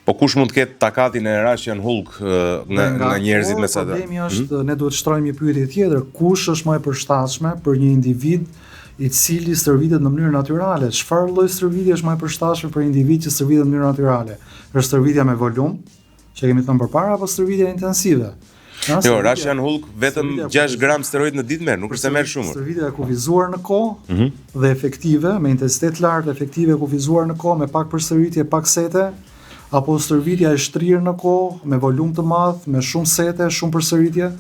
Po kush mund të ketë takatin e Russian Hulk nga nga njerëzit
me sa Problemi mhm. është hmm? ne duhet të shtrojmë një pyetje tjetër, kush është më e përshtatshme për një individ i cili stërvitet në mënyrë natyrale? Çfarë lloj stërvitje është më e përshtatshme për individ që stërvitet në mënyrë natyrale? Është stërvitja me volum, që kemi thënë përpara apo stërvitja intensive?
Na, jo, Russian Hulk vetëm 6 gram steroid në ditë merr, nuk është se merr
shumë. Stërvitja e kufizuar në kohë mm -hmm. dhe efektive, me intensitet të lartë, efektive e kufizuar në kohë, me pak përsëritje, pak sete, apo stërvitja e shtrirë në kohë, me volum të madh, me shumë sete, shumë përsëritje.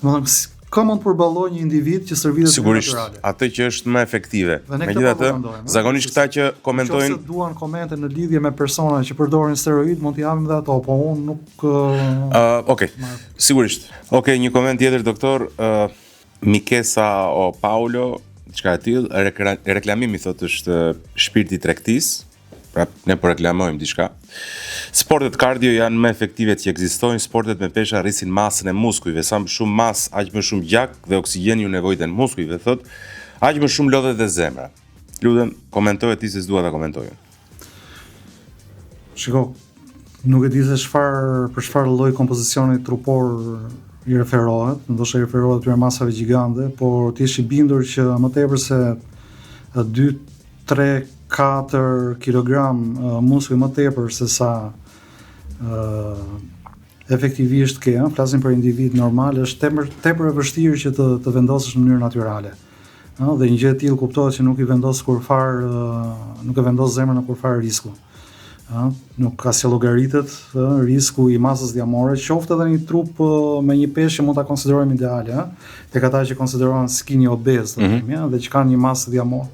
Domethënë, kë mund të përballojë një individ që stërvitet
Sigurisht, naturale. atë që është më efektive. Megjithatë, zakonisht këta që komentojnë
Nëse duan komente në lidhje me persona që përdorin steroid, mund t'i japim dhe ato, po unë nuk
ë uh, okay. Sigurisht. Okej, okay, një koment tjetër doktor, ë uh, Mikesa o Paulo, diçka e tillë, reklamimi thotë është shpirti i tregtisë. Pra ne po reklamojmë diçka. Sportet kardio janë më efektivet që ekzistojnë, sportet me pesha rrisin masën e muskujve, sa më shumë masë, aq më shumë gjak dhe oksigjen ju nevojiten muskujve, thotë, aq më shumë lodhet dhe zemra. Lutem, komentoje ti se s'dua ta komentoj unë.
Shiko, nuk e di se çfarë për çfarë lloj kompozicioni trupor i referohet, ndoshta i referohet atyre masave gjigande, por të jesh i bindur që më tepër se 2 3 4 kilogram muskuj më tepër se sa efektivisht ke, ëh, flasim për individ normal, është tepër tepër e vështirë që të të vendosësh në mënyrë natyrale. Ëh, dhe një gjë e tillë kuptohet që nuk i vendos kurrfarë, nuk e vendos zemrën në kurrfarë risku. Ëh, nuk as që llogaritet, ëh, risku i masës dhjamore, qoftë edhe një trup me një peshë që mund ta konsiderojmë ideale, ëh, tek ata që konsiderohen skinny obez, të mhm. themi, ëh, dhe që kanë një masë dhjamore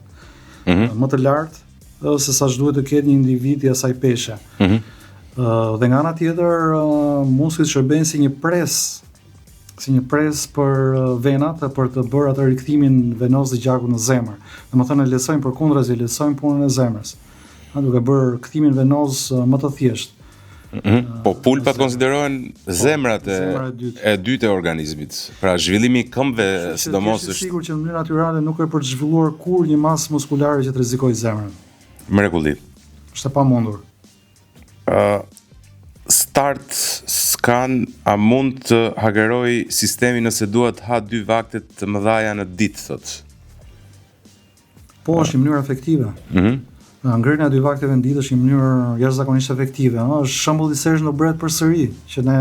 mm -hmm. më të lartë se sa ç'duhet të ketë një individ i asaj peshe. Mm -hmm. Dhe nga ana tjetër, muskujt shërbejnë si një presë si një presë për venat dhe për të bërë atë rikthimin venoz të gjakut në zemër. Domethënë e lehtësojnë përkundrazi, e lehtësojnë punën e zemrës. Ha, duke bërë kthimin venoz më të
thjeshtë. Mm -hmm. Po pulpat konsiderohen po, zemrat e, zemra e dytë e dytë e organizmit. Pra zhvillimi i këmbëve sidomos
është sigurt që në mënyrë natyrale nuk është për të zhvilluar kurrë një masë muskulare që të rrezikojë zemrën.
Mrekulli.
Është e pamundur.
Ë uh, Start scan a mund të hakeroj sistemin nëse dua të ha dy vakte të mëdhaja në ditë
thotë. Po, është një mënyrë efektive. Mhm. Mm Ngrënia e dy vakteve në ditë është një mënyrë jashtëzakonisht efektive, ëh, është shembulli i Serge Nobret përsëri, që ne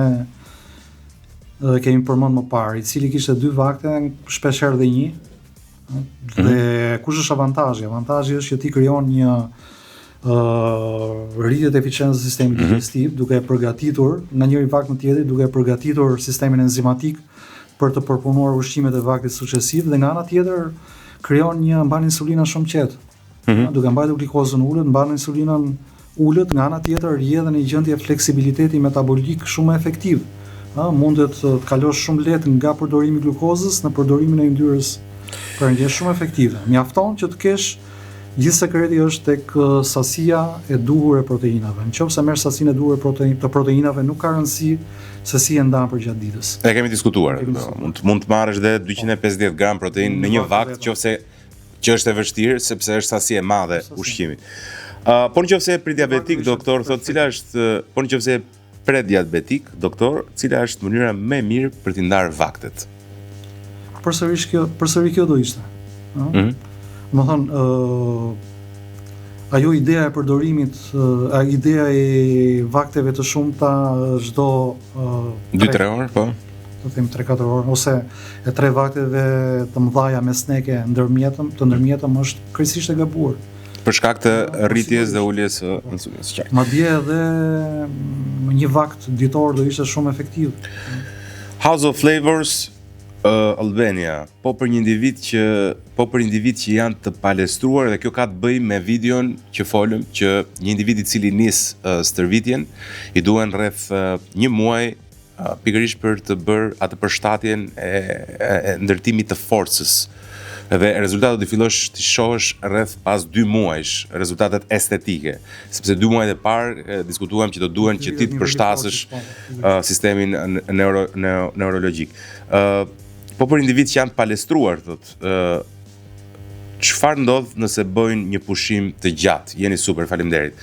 edhe kemi përmend më parë, i cili kishte dy vakte, shpesh herë dhe një. Mm -hmm. Dhe kush është avantazhi? Avantazhi është që ti krijon një ë uh, rritje të eficiencës së sistemit mm -hmm. digestiv, duke e përgatitur nga njëri vakt në tjetrin, duke e përgatitur sistemin enzimatik për të përpunuar ushqimet e vaktit sukcesiv dhe nga ana tjetër krijon një mban insulinën shumë qetë. Mm -hmm. Duke mbajtur glikozën ulët, mban insulinën ulët, nga ana tjetër je edhe në një gjendje fleksibiliteti metabolik shumë më efektiv. Ë, mundet të kalosh shumë lehtë nga përdorimi i glukozës në përdorimin e yndyrës. Pra një gjë shumë efektive. Mjafton që të kesh gjithë sekreti është tek sasia e duhur e proteinave. Në qoftë se merr sasinë e duhur e protein, të proteinave, nuk ka rëndësi se si e ndan përgjatë
ditës. E kemi diskutuar. Kemi diskutuar. Mund mund të marrësh dhe 250 gram proteinë në një vakt, qoftë se që është e vështirë sepse është sasi e madhe ushqimi. Ë uh, po në qoftë se je prediabetik doktor thotë cila është po në qoftë se je prediabetik, doktor, cila është mënyra më e mirë për t'i ndarë
vaktet? Përsëri kjo, përsëri kjo do ishte. Ëh? Mm -hmm. Domethënë, ë ajo ideja e përdorimit, ë ideja e vakteve të shumta çdo
2-3 orë, po.
Të them 3-4 orë ose e tre vakteve të mëdha me sneke ndërmjetëm, të ndërmjetëm është krejtësisht e gabuar.
Për shkak të rritjes dhe uljes së insulinës.
Qartë. Madje edhe mm, një vakt ditor do ishte shumë
efektiv. House of Flavors uh, Albania, po për një individ që po për individ që janë të palestruar dhe kjo ka të bëjë me videon që folëm që një individ i cili nis uh, stërvitjen i duhen rreth uh, një muaj uh, pikërisht për të bërë atë përshtatjen e, e, e ndërtimit të forcës. Dhe rezultatet do fillosh të shohësh rreth pas 2 muajsh, rezultatet estetike, sepse 2 muajt e parë e, diskutuam që do duhen që ti të përshtasësh uh, sistemin neuro, neuro, neurologjik. Ë po për individ që janë të palestruar, thotë, ë çfarë ndodh nëse bëjnë një pushim të gjatë? Jeni super, faleminderit.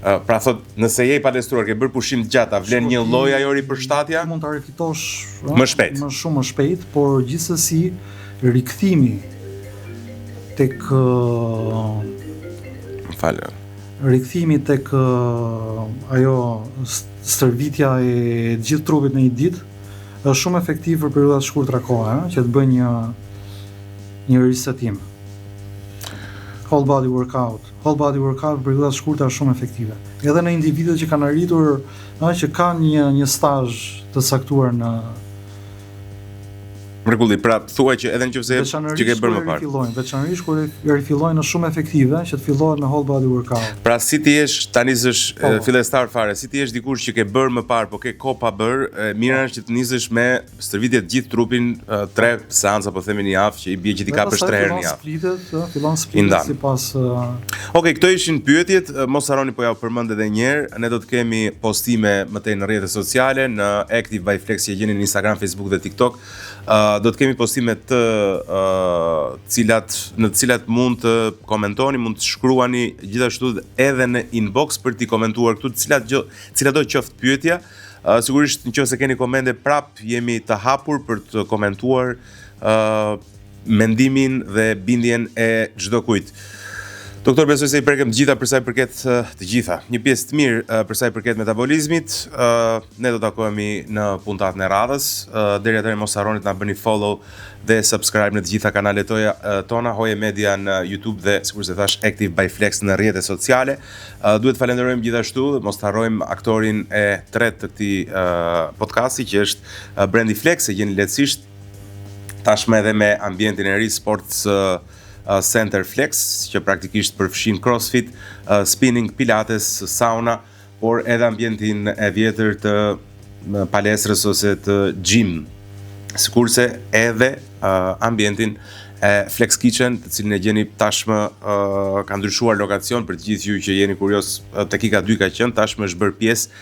Ë pra thot, nëse je i palestruar, ke bërë pushim të gjatë, a vlen një lloj ajo ripërshtatja?
Mund ta rifitosh
më shpejt.
Më shumë më shpejt, por gjithsesi rikthimi tek
Më fal.
Rikthimi tek ajo stërvitja e gjithë trupit në një ditë është shumë efektiv për periudha të shkurtra kohe, ëh, që të bëjë një një risetim. Whole body workout. Whole body workout për periudha të shkurtra është shumë efektive. Edhe në individët që kanë arritur, ëh, që kanë një një stazh të caktuar në
Mrekulli, pra thuaj që edhe nëse që ke bërë më
parë. Rifillojnë, veçanërisht kur rifillojnë është shumë efektive që të fillohet me whole body workout.
Pra si ti jesh ta nisësh po. fillestar fare, si ti jesh dikush që ke bërë më parë, po ke kohë pa bërë, e mira po. është që të nisësh me stërvitje të gjithë trupin, tre seanca po themi në javë që i bie që t'i kapësh tre herë në
javë. Splitet, fillon splitet sipas
Okej, okay, këto ishin pyetjet, mos harroni po jua përmend edhe një herë, ne do të kemi postime më tej në rrjetet sociale, në Active by Flex që e gjeni në Instagram, Facebook dhe TikTok. Uh, do të kemi postime të uh, cilat në të cilat mund të komentoni, mund të shkruani gjithashtu edhe në inbox për t'i komentuar këtu cilat gjë, cilado qoftë pyetja. Uh, sigurisht nëse keni komente prap jemi të hapur për të komentuar uh, mendimin dhe bindjen e çdokujt. Doktor, besoj se i prekëm të gjitha për sa i përket të gjitha. Një pjesë të mirë për sa i përket metabolizmit, ne do takohemi në puntatën e radhës. Deri atëherë mos harroni të na bëni follow dhe subscribe në të gjitha kanalet toja, tona Hoje Media në YouTube dhe sikurse thashë Active by Flex në rrjetet sociale. Duhet të falenderojmë gjithashtu dhe mos të harrojmë aktorin e tretë të këtij podcasti që është Brendi Flex, e gjeni lehtësisht tashmë edhe me ambientin e ri Sports Center Flex, që praktikisht përfshin CrossFit, spinning, pilates, sauna, por edhe ambientin e vjetër të palestrës ose të gym, sikurse edhe ambientin e Flex Kitchen, të cilin e gjeni tashmë uh, ka ndryshuar lokacion për të gjithë ju që jeni kurioz tek IKA 2 ka qenë, tashmë është bërë pjesë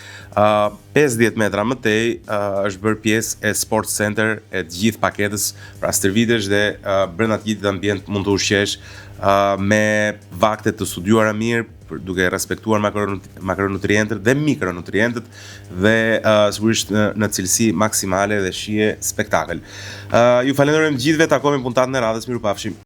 uh, 50 metra më tej uh, është bërë pjesë e Sport Center e të gjithë paketës, pra stërvitesh dhe uh, brenda të gjithë ambient mund të ushqesh uh, me vakte të studiuara mirë, për, duke respektuar makronutrientët dhe mikronutrientët dhe uh, sigurisht në, në cilësi maksimale dhe shije spektakël. Uh, ju falenderojmë të gjithëve, takohemi puntatën e radhës, mirupafshim.